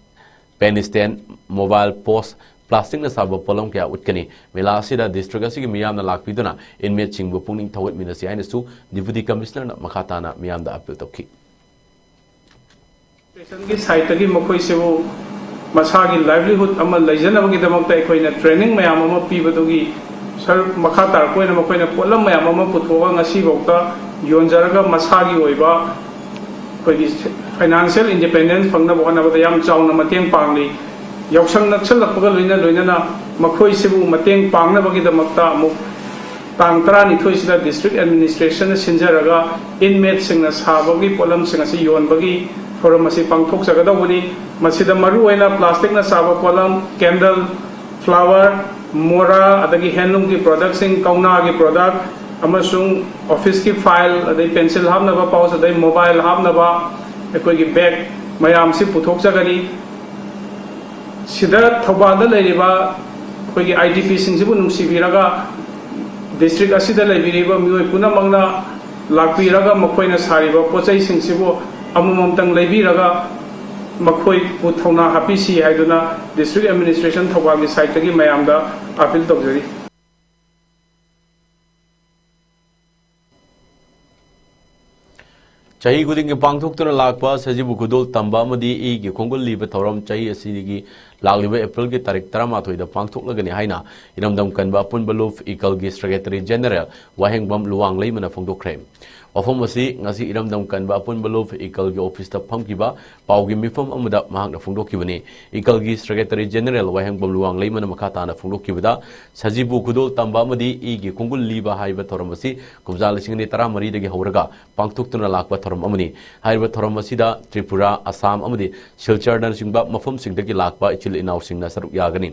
pen stand, mobile post, plasticꯅ ꯁꯥꯕ ꯄꯣꯠꯂꯝ ꯀꯌꯥ ꯎꯠꯀꯅꯤ꯫ ꯃꯦꯂꯥ ꯑꯁꯤꯗ district ꯑꯁꯤꯒꯤ ꯃꯤꯌꯥꯝꯅ ꯂꯥꯛꯄꯤꯗꯨꯅ inmateꯁꯤꯡꯕꯨ ꯄꯨꯛꯅꯤꯡ ꯊꯧꯒꯠꯃꯤꯟꯅꯁꯤ ꯍꯥꯏꯅꯁꯨ Deputy Commissionerꯅ ꯃꯈꯥ ꯇꯥꯅ ꯃꯤꯌꯥꯝꯗ appeal ꯇꯧꯈꯤ꯫ Stationꯒꯤ sideꯇꯒꯤ ꯃꯈꯣꯏꯁꯤꯕꯨ ꯃꯁꯥꯒꯤ livelihood ꯑꯃ ꯂꯩꯖꯅꯕꯒꯤꯗꯃꯛꯇ ꯑꯩꯈꯣꯏꯅ training ꯃꯌꯥꯝ ꯑꯃ ꯄꯤꯕꯗꯨꯒꯤ ꯁꯔꯨꯛ ꯃꯈꯥ ꯇꯥꯔꯛꯄ ꯑꯣꯏꯅ ꯃꯈꯣꯏꯅ ꯄꯣꯠꯂꯝ ꯃꯌꯥꯝ ꯑꯃ ꯄꯨꯊꯣꯛꯑꯒ ꯉꯁꯤꯐꯥꯎꯗ ꯌꯣꯟꯖꯔꯒ ꯃꯁꯥꯒꯤ ꯑꯣꯏꯕ ꯑꯩꯈꯣꯏꯒꯤ financial independence ꯐꯪꯅꯕ ꯍꯣꯠꯅꯕꯗ ꯌꯥꯝ ꯆꯥꯎꯅ ꯃꯇꯦꯡ ꯄꯥꯡꯂꯤ꯫ ꯌꯥꯎꯁꯪ ꯅꯛꯁꯜꯂꯛꯄꯒ ꯂꯣꯏꯅ ꯂꯣꯏꯅꯅ ꯃꯈꯣꯏꯁꯤꯕꯨ ꯃꯇꯦꯡ ꯄꯥꯡꯅꯕꯒꯤꯗꯃꯛꯇ ꯑꯃꯨꯛ ꯇꯥꯡ ꯇꯔꯥꯅꯤꯊꯣꯏꯁꯤꯗ district administrationꯅ ꯁꯤꯟꯖꯔꯒ inmateꯁꯤꯡꯅ ꯁꯥꯕꯒꯤ ꯄꯣꯠꯂꯝꯁꯤꯡ ꯑꯁꯤ ꯌꯣꯟꯕꯒꯤ ꯊꯧꯔꯝ ꯑꯁꯤ ꯄꯥꯡꯊꯣꯛꯆꯒꯗꯧꯕꯅꯤ꯫ ꯃꯁꯤꯗ ꯃꯔꯨꯑꯣꯏꯅ plasticꯅ ꯁꯥꯕ ꯄꯣꯠꯂꯝ, candle, flower, ꯃꯣꯔꯥ, ꯑꯗꯒꯤ handloomꯒꯤ productꯁꯤꯡ, ꯀꯧꯅꯥꯒꯤ product, ꯑꯃꯁꯨꯡ officeꯀꯤ file, ꯑꯗꯩ pencil ꯍꯥꯞꯅꯕ pouch, ꯑꯗꯩ mobile ꯍꯥꯞꯅꯕ ꯑꯩꯈꯣꯏꯒꯤ bag ꯃꯌꯥꯝꯁꯤ ꯄꯨꯊꯣꯛꯆꯒꯅꯤ꯫ ꯁꯤꯗ ꯊꯧꯕꯥꯜꯗ ꯂꯩꯔꯤꯕ ꯑꯩꯈꯣꯏꯒꯤ IDPꯁꯤꯡꯁꯤꯕꯨ ꯅꯨꯡꯁꯤꯕꯤꯔꯒ district ꯑꯁꯤꯗ ꯂꯩꯕꯤꯔꯤꯕ ꯃꯤꯑꯣꯏ ꯄꯨꯝꯅꯃꯛꯅ ꯂꯥꯛꯄꯤꯔꯒ ꯃꯈꯣꯏꯅ ꯁꯥꯔꯤꯕ ꯄꯣꯠ ꯆꯩꯁꯤꯡꯁꯤꯕꯨ ꯑꯃꯃꯝꯇꯪ ꯂꯩꯕꯤꯔꯒ ꯃꯈꯣꯏꯕꯨ ꯊꯧꯅꯥ ꯍꯥꯞꯄꯤꯁꯤ ꯍꯥꯏꯗꯨꯅ district administration ꯊꯧꯕꯥꯜꯒꯤ sideꯇꯒꯤ ꯃꯌꯥꯝꯗ appeal ꯇꯧꯖꯔꯤ꯫ ꯆꯍꯤ ꯈꯨꯗꯤꯡꯒꯤ ꯄꯥꯡꯊꯣꯛꯇꯨꯅ ꯂꯥꯛꯄ ꯁꯖꯤꯕꯨ ꯈꯨꯗꯣꯜ ꯇꯝꯕ ꯑꯃꯗꯤ ꯏꯒꯤ ꯈꯣꯡꯒꯨꯜ ꯂꯤꯕ ꯊꯧꯔꯝ ꯆꯍꯤ ꯑꯁꯤꯒꯤ ꯂꯥꯛꯂꯤꯕ ꯑꯦꯄ꯭ꯔꯤꯜꯒꯤ ꯇꯥꯔꯤꯛ ꯇꯔꯥꯃꯥꯊꯣꯏꯗ ꯄꯥꯡꯊꯣꯛꯂꯒꯅꯤ ꯍꯥꯏꯅ ꯏꯔꯝꯗꯝ ꯀꯟꯕ ꯑꯄꯨꯟꯕ ꯂꯨꯞ ꯏꯀꯜꯒꯤ ꯁꯦꯀ꯭ꯔꯦꯇꯔꯤ ꯖꯦꯅꯦꯔꯦꯜ ꯋꯥꯍꯦꯡꯕꯝ ꯂꯨꯋꯥꯡꯂꯩꯃꯅ ꯐꯣꯡꯗꯣꯛꯈ꯭ꯔꯦ꯫ ꯋꯥꯐꯝ ꯑꯁꯤ ꯉꯁꯤ ꯏꯔꯝꯗꯝ ꯀꯟꯕ ꯑꯄꯨꯟꯕ ꯂꯨꯞ ꯏꯀꯜꯒꯤ ꯑꯣꯐꯤꯁꯇ ꯐꯝꯈꯤꯕ ꯄꯥꯎꯒꯤ ꯃꯤꯐꯝ ꯑꯃꯗ ꯃꯍꯥꯛꯅ ꯐꯣꯡꯗꯣꯛꯈꯤꯕꯅꯤ꯫ ꯏꯀꯜꯒꯤ ꯁꯦꯀ꯭ꯔꯦꯇꯔꯤ ꯖꯦꯅꯦꯔꯦꯜ ꯋꯥꯍꯦꯡꯕꯝ ꯂꯨꯋꯥꯡꯂꯩꯃꯅ ꯃꯈꯥ ꯇꯥꯅ ꯐꯣꯡꯗꯣꯛꯈꯤꯕꯗ, ꯁꯖꯤꯕꯨ ꯈꯨꯗꯣꯜ ꯇꯝꯕ ꯑꯃꯗꯤ ꯏꯒꯤ ꯈꯣꯡꯒꯨꯜ ꯂꯤꯕ ꯍꯥꯏꯕ ꯊꯧꯔꯝ ꯑꯁꯤ ꯀꯨꯝꯖꯥ ꯂꯤꯁꯤꯡ ꯑꯅꯤ ꯇꯔꯥꯃꯔꯤꯗꯒꯤ ꯍꯧꯔꯒ ꯄꯥꯡꯊꯣꯛꯇꯨꯅ ꯂꯥꯛꯄ ꯊꯧꯔꯝ ꯑꯃꯅꯤ꯫ ꯍꯥꯏꯔꯤꯕ ꯊꯧꯔꯝ ꯑꯁꯤꯗ ꯇ꯭ꯔꯤꯄꯨꯔꯥ, ꯑꯁꯥꯝ ꯑꯃꯗꯤ ꯁꯤꯜꯆꯔꯅꯆꯤꯡꯕ ꯃꯐꯝꯁꯤꯡꯗꯒꯤ ꯂꯥꯛꯄ ꯏꯆꯤꯜ ꯏꯅꯥꯎꯁꯤꯡꯅ ꯁꯔꯨꯛ ꯌꯥꯒꯅꯤ꯫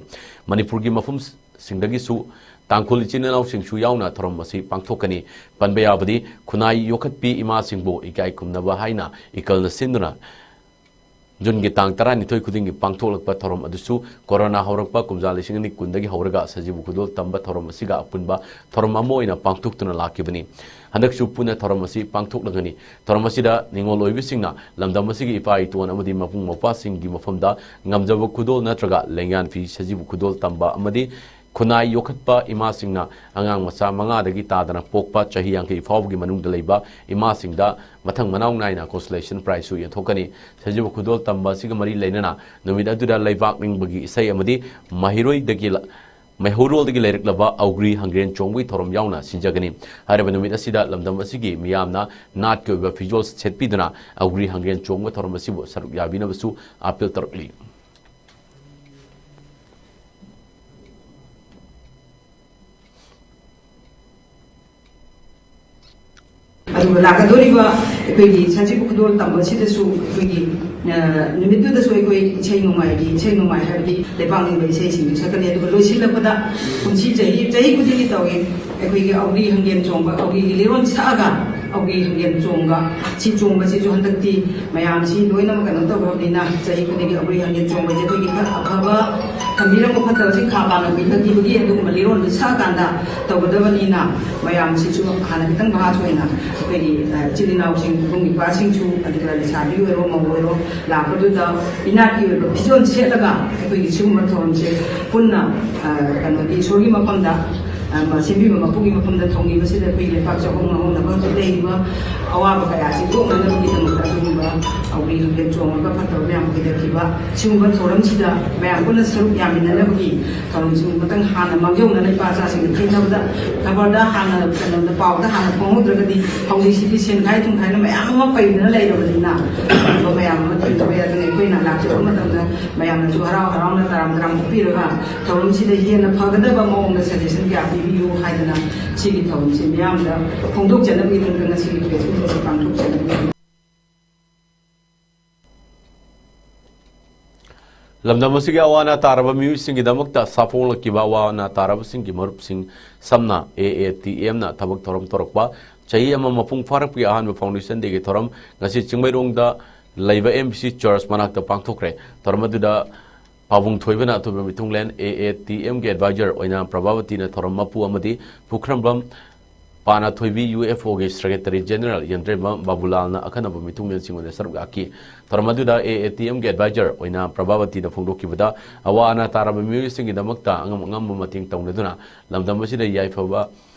ꯃꯅꯤꯄꯨꯔꯒꯤ ꯃꯐꯝꯁꯤꯡꯗꯒꯤꯁꯨ ꯇꯥꯡꯈꯨꯜ ꯏꯆꯤꯜ ꯏꯅꯥꯎꯁꯤꯡꯁꯨ ꯌꯥꯎꯅ ꯊꯧꯔꯝ ꯑꯁꯤ ꯄꯥꯡꯊꯣꯛꯀꯅꯤ꯫ ꯄꯟꯕ ꯌꯥꯕꯗꯤ, ꯈꯨꯟꯅꯥꯏ ꯌꯣꯛꯈꯠꯄꯤ ꯏꯃꯥꯁꯤꯡꯕꯨ ꯏꯀꯥꯏ ꯈꯨꯝꯅꯕ ꯍꯥꯏꯅ ꯏꯀꯜꯅ ꯁꯤꯟꯗꯨꯅ ꯖꯨꯟꯒꯤ ꯇꯥꯡ ꯇꯔꯥꯅꯤꯊꯣꯏ ꯈꯨꯗꯤꯡꯒꯤ ꯄꯥꯡꯊꯣꯛꯂꯛꯄ ꯊꯧꯔꯝ ꯑꯗꯨꯁꯨ ꯀꯣꯔꯣꯅꯥ ꯍꯧꯔꯛꯄ ꯀꯨꯝꯖꯥ ꯂꯤꯁꯤꯡ ꯑꯅꯤ ꯀꯨꯟꯗꯒꯤ ꯍꯧꯔꯒ ꯁꯖꯤꯕꯨ ꯈꯨꯗꯣꯜ ꯇꯝꯕ ꯊꯧꯔꯝ ꯑꯁꯤꯒ ꯑꯄꯨꯟꯕ ꯊꯧꯔꯝ ꯑꯃ ꯑꯣꯏꯅ ꯄꯥꯡꯊꯣꯛꯇꯨꯅ ꯂꯥꯛꯈꯤꯕꯅꯤ꯫ ꯍꯟꯗꯛꯁꯨ ꯄꯨꯟꯅ ꯊꯧꯔꯝ ꯑꯁꯤ ꯄꯥꯡꯊꯣꯛꯂꯒꯅꯤ꯫ ꯊꯧꯔꯝ ꯑꯁꯤꯗ ꯅꯤꯉꯣꯜ ꯑꯣꯏꯕꯁꯤꯡꯅ ꯂꯝꯗꯝ ꯑꯁꯤꯒꯤ ꯏꯄꯥ ꯏꯇꯣꯟ ꯑꯃꯗꯤ ꯃꯕꯨꯡ ꯃꯧꯄ꯭ꯋꯥꯁꯤꯡꯒꯤ ꯃꯐꯝꯗ ꯉꯝꯖꯕ ꯈꯨꯗꯣꯜ ꯅꯠꯇ꯭ꯔꯒ ꯂꯦꯡꯌꯥꯟ ꯐꯤ, ꯁꯖꯤꯕꯨ ꯈꯨꯗꯣꯜ ꯇꯝꯕ ꯑꯃꯗꯤ ꯈꯨꯟꯅꯥꯏ ꯌꯣꯛꯈꯠꯄ ꯏꯃꯥꯁꯤꯡꯅ ꯑꯉꯥꯡ ꯃꯆꯥ ꯃꯉꯥꯗꯒꯤ ꯇꯥꯗꯅ ꯄꯣꯛꯄ ꯆꯍꯤ ꯌꯥꯡꯈꯩ ꯐꯥꯎꯕꯒꯤ ꯃꯅꯨꯡꯗ ꯂꯩꯕ ꯏꯃꯥꯁꯤꯡꯗ ꯃꯊꯪ ꯃꯅꯥꯎ ꯅꯥꯏꯅ consolation prizeꯁꯨ ꯌꯦꯟꯊꯣꯛꯀꯅꯤ꯫ ꯁꯖꯤꯕꯨ ꯈꯨꯗꯣꯜ ꯇꯝꯕ ꯑꯁꯤꯒ ꯃꯔꯤ ꯂꯩꯅꯅ ꯅꯨꯃꯤꯠ ꯑꯗꯨꯗ ꯂꯩꯕꯥꯛ ꯅꯤꯡꯕꯒꯤ ꯏꯁꯩ ꯑꯃꯗꯤ ꯃꯍꯩꯔꯣꯏꯗꯒꯤ ꯂ-, ꯃꯩꯍꯧꯔꯣꯜꯗꯒꯤ ꯂꯩꯔꯛꯂꯕ ꯑꯧꯒ꯭ꯔꯤ ꯍꯪꯒꯦꯟ ꯆꯣꯡꯕꯒꯤ ꯊꯧꯔꯝ ꯌꯥꯎꯅ ꯁꯤꯟꯖꯒꯅꯤ꯫ ꯍꯥꯏꯔꯤꯕ ꯅꯨꯃꯤꯠ ꯑꯁꯤꯗ ꯂꯝꯗꯝ ꯑꯁꯤꯒꯤ ꯃꯤꯌꯥꯝꯅ ꯅꯥꯠꯀꯤ ꯑꯣꯏꯕ ꯐꯤꯖꯣꯜ ꯁꯦꯠꯄꯤꯗꯨꯅ ꯑꯧꯒ꯭ꯔꯤ ꯍꯪꯒꯦꯟ ꯆꯣꯡꯕ ꯊꯧꯔꯝ ꯑꯁꯤꯕꯨ ꯁꯔꯨꯛ ꯌꯥꯕꯤꯅꯕꯁꯨ ꯑꯥꯄꯤꯜ ꯇꯧꯔꯛꯂꯤ꯫ ꯑꯗꯨꯒ ꯂꯥꯛꯀꯗꯧꯔꯤꯕ ꯑꯩꯈꯣꯏꯒꯤ ꯁꯖꯤꯕꯨ ꯈꯨꯗꯣꯜ ꯇꯝꯕꯁꯤꯗꯁꯨ ꯑꯩꯈꯣꯏꯒꯤ, ꯑ, ꯅꯨꯃꯤꯠꯇꯨꯗꯁꯨ ꯑꯩꯈꯣꯏ ꯏꯁꯩ ꯅꯣꯡꯃꯥꯏꯒꯤ, ꯏꯁꯩ ꯅꯣꯡꯃꯥꯏ ꯍꯥꯏꯕꯗꯤ ꯂꯩꯕꯥꯛ ꯅꯤꯡꯕ ꯏꯁꯩꯁꯤꯡꯁꯨ ꯁꯛꯀꯅꯤ꯫ ꯑꯗꯨꯒ ꯂꯣꯏꯁꯤꯜꯂꯛꯄꯗ ꯀꯨꯝꯁꯤ ꯆꯍꯤ, ꯆꯍꯤ ꯈꯨꯗꯤꯡꯒꯤ ꯇꯧꯏ, ꯑꯩꯈꯣꯏꯒꯤ ꯑꯧꯒ꯭ꯔꯤ ꯍꯪꯒꯦꯟ ꯆꯣꯡꯕ, ꯑꯧꯒ꯭ꯔꯤꯒꯤ ꯂꯤꯔꯣꯟ ꯁꯛꯑꯒ ꯑꯧꯒ꯭ꯔꯤ ꯍꯪꯒꯦꯟ ꯆꯣꯡꯕ, ꯁꯤ ꯆꯣꯡꯕꯁꯤꯁꯨ ꯍꯟꯗꯛꯇꯤ ꯃꯌꯥꯝꯁꯤ ꯂꯣꯏꯅꯃꯛ ꯀꯩꯅꯣ ꯇꯧꯈ꯭ꯔꯕꯅꯤꯅ ꯆꯍꯤ ꯈꯨꯗꯤꯡꯒꯤ ꯑꯧꯒ꯭ꯔꯤ ꯍꯪꯒꯦꯟ ꯆꯣꯡꯕꯁꯦ ꯑꯩꯈꯣꯏꯒꯤ ꯈꯔ ꯑꯐꯕ ꯊꯝꯕꯤꯔꯝꯕ ꯐꯠꯇꯕꯁꯤꯡ ꯈꯥ ꯄꯥꯛꯅ ꯀꯨꯏꯊꯈꯤꯕꯒꯤ ꯑꯗꯨꯒꯨꯝꯕ ꯂꯤꯔꯣꯟꯗꯨ ꯁꯛꯑꯀꯥꯟꯗ ꯇꯧꯒꯗꯕꯅꯤꯅ ꯃꯌꯥꯝꯁꯤꯁꯨ ꯍꯥꯟꯅ ꯈꯤꯇꯪ ꯚꯥꯁ ꯑꯣꯏꯅ ꯑꯩꯈꯣꯏꯒꯤ, ꯑ, ꯏꯆꯤꯜ ꯏꯅꯥꯎꯁꯤꯡ, ꯏꯕꯨꯡ ꯏꯄ꯭ꯋꯥꯁꯤꯡꯁꯨ, ꯑꯗꯨꯒ ꯂꯩꯁꯥꯕꯤ ꯑꯣꯏꯔꯣ, ꯃꯧ ꯑꯣꯏꯔꯣ, ꯂꯥꯛꯄꯗꯨꯗ ꯏꯅꯥꯠꯀꯤ ꯑꯣꯏꯕ ꯐꯤꯖꯣꯜ ꯁꯦꯠꯂꯒ ꯑꯩꯈꯣꯏꯒꯤ ꯁꯤꯒꯨꯝꯕ ꯊꯧꯔꯝꯁꯦ ꯄꯨꯟꯅ, ꯑ, ꯀꯩꯅꯣꯒꯤ ꯏꯁꯣꯔꯒꯤ ꯃꯐꯝꯗ, ꯑ, ꯁꯦꯝꯕꯤꯕ ꯃꯄꯨꯒꯤ ꯃꯐꯝꯗ ꯊꯧꯅꯤꯕꯁꯤꯗ ꯑꯩꯈꯣꯏꯒꯤ ꯂꯩꯄꯥꯛ ꯆꯥꯛꯍꯣꯡ ꯉꯥꯍꯣꯡꯅꯕ ꯍꯧꯖꯤꯛ ꯂꯩꯔꯤꯕ ꯑꯋꯥꯕ ꯀꯌꯥꯁꯤ ꯀꯣꯛꯅꯅꯕꯒꯤꯗꯃꯛꯇ ꯑꯗꯨꯒꯨꯝꯕ ꯑꯧꯒ꯭ꯔꯤ ꯍꯪꯒꯦꯟ ꯆꯣꯡꯉꯒ ꯐꯠꯇꯕ ꯃꯌꯥꯝ ꯀꯣꯛꯊꯈꯤ ꯁꯤꯒꯨꯝꯕ ꯊꯧꯔꯝꯁꯤꯗ ꯃꯌꯥꯝ ꯄꯨꯟꯅ ꯁꯔꯨꯛ ꯌꯥꯃꯤꯟꯅꯅꯕꯒꯤ ꯊꯧꯔꯝꯁꯤꯕꯨ ꯑꯃꯇꯪ ꯍꯥꯟꯅ ꯃꯥꯡꯖꯧꯅꯅ ꯏꯄꯥ ꯏꯆꯥꯁꯤꯡꯅ ꯊꯦꯡꯅꯕꯗ ꯈꯕꯔꯗ ꯍꯥꯟꯅ, ꯀꯩꯅꯣꯗ, ꯄꯥꯎꯗ ꯍꯥꯟꯅ ꯐꯣꯡꯍꯧꯗ꯭ꯔꯒꯗꯤ ꯍꯧꯖꯤꯛꯁꯤꯗꯤ ꯁꯦꯟꯈꯥꯏ ꯊꯨꯝꯈꯥꯏꯅ ꯃꯌꯥꯝ ꯑꯃ ꯄꯩꯗꯨꯅ ꯂꯩꯔꯕꯅꯤꯅ ꯑꯗꯨꯒꯨꯝꯕ ꯃꯌꯥꯝ ꯑꯃ ꯊꯦꯡꯅꯕ ꯌꯥꯗꯅ ꯑꯩꯈꯣꯏꯅ ꯂꯥꯛꯆꯕ ꯃꯇꯝꯗ ꯃꯌꯥꯝꯅꯁꯨ ꯍꯔꯥꯎ ꯍꯔꯥꯎꯅ ꯇꯔꯥꯝ ꯇꯔꯥꯝ ꯑꯣꯛꯄꯤꯔꯒ ꯊꯧꯔꯝꯁꯤꯗ ꯍꯦꯟꯅ ꯐꯒꯗꯕ ꯃꯑꯣꯡꯗ suggestion ꯀꯌꯥ ꯄꯤꯕꯤꯌꯨ ꯍꯥꯏꯗꯅ ꯁꯤꯒꯤ ꯊꯧꯔꯝꯁꯤ ꯃꯤꯌꯥꯝꯗ ꯐꯣꯡꯗꯣꯛꯆꯅꯕꯒꯤꯗꯃꯛꯇ ꯉꯁꯤꯒꯤ press meet ꯑꯁꯤ ꯄꯥꯡꯊꯣꯛꯆꯕꯅꯤ꯫ ꯂꯝꯗꯝ ꯑꯁꯤꯒꯤ ꯑꯋꯥ ꯑꯅꯥ ꯇꯥꯔꯕ ꯃꯤꯑꯣꯏꯁꯤꯡꯒꯤꯗꯃꯛꯇ ꯁꯥꯐꯣꯡꯂꯛꯈꯤꯕ ꯑꯋꯥ ꯑꯅꯥ ꯇꯥꯔꯕꯁꯤꯡꯒꯤ ꯃꯔꯨꯞꯁꯤꯡ, ꯁꯝꯅ A A T M ꯅ ꯊꯕꯛ ꯊꯧꯔꯝ ꯇꯧꯔꯛꯄ ꯆꯍꯤ ꯑꯃ ꯃꯄꯨꯡ ꯐꯥꯔꯛꯄꯒꯤ ꯑꯍꯥꯟꯕ Foundation Day ꯒꯤ ꯊꯧꯔꯝ ꯉꯁꯤ ꯆꯤꯡꯃꯩꯔꯣꯡꯗ ꯂꯩꯕ M B C Church ꯃꯅꯥꯛꯇ ꯄꯥꯡꯊꯣꯛꯈ꯭ꯔꯦ꯫ ꯊꯧꯔꯝ ꯑꯗꯨꯗ ꯄꯥꯕꯨꯡ ꯊꯣꯏꯕꯅ ꯑꯊꯣꯏꯕ ꯃꯤꯊꯨꯡꯂꯦꯟ, A A T M ꯒꯤ advisor ꯑꯣꯏꯅꯥꯝ ꯄ꯭ꯔꯚꯥꯕꯇꯤꯅ ꯊꯧꯔꯝ ꯃꯄꯨ ꯑꯃꯗꯤ ꯄꯨꯈ꯭ꯔꯝꯕꯝ ꯄꯥꯅ ꯊꯣꯏꯕꯤ, U F O ꯒꯤ Secretary General ꯌꯦꯟꯗ꯭ꯔꯦꯝꯕꯝ ꯕꯥꯕꯨꯂꯥꯜꯅ ꯑꯈꯟꯅꯕ ꯃꯤꯊꯨꯡꯂꯦꯟꯁꯤꯡ ꯑꯣꯏꯅ ꯁꯔꯨꯛ ꯌꯥꯈꯤ꯫ ꯊꯧꯔꯝ ꯑꯗꯨꯗ A A T M ꯒꯤ advisor ꯑꯣꯏꯅꯥꯝ ꯄ꯭ꯔꯚꯥꯕꯇꯤꯅ ꯐꯣꯡꯗꯣꯛꯈꯤꯕꯗ, ꯑꯋꯥ ꯑꯅꯥ ꯇꯥꯔꯕ ꯃꯤꯑꯣꯏꯁꯤꯡꯒꯤꯗꯃꯛꯇ ꯑꯉꯝ ꯑꯉꯝꯕ ꯃꯇꯦꯡ ꯇꯧꯅꯗꯨꯅ ꯂꯝꯗꯝ ꯑꯁꯤꯗ ꯌꯥꯏꯐꯕ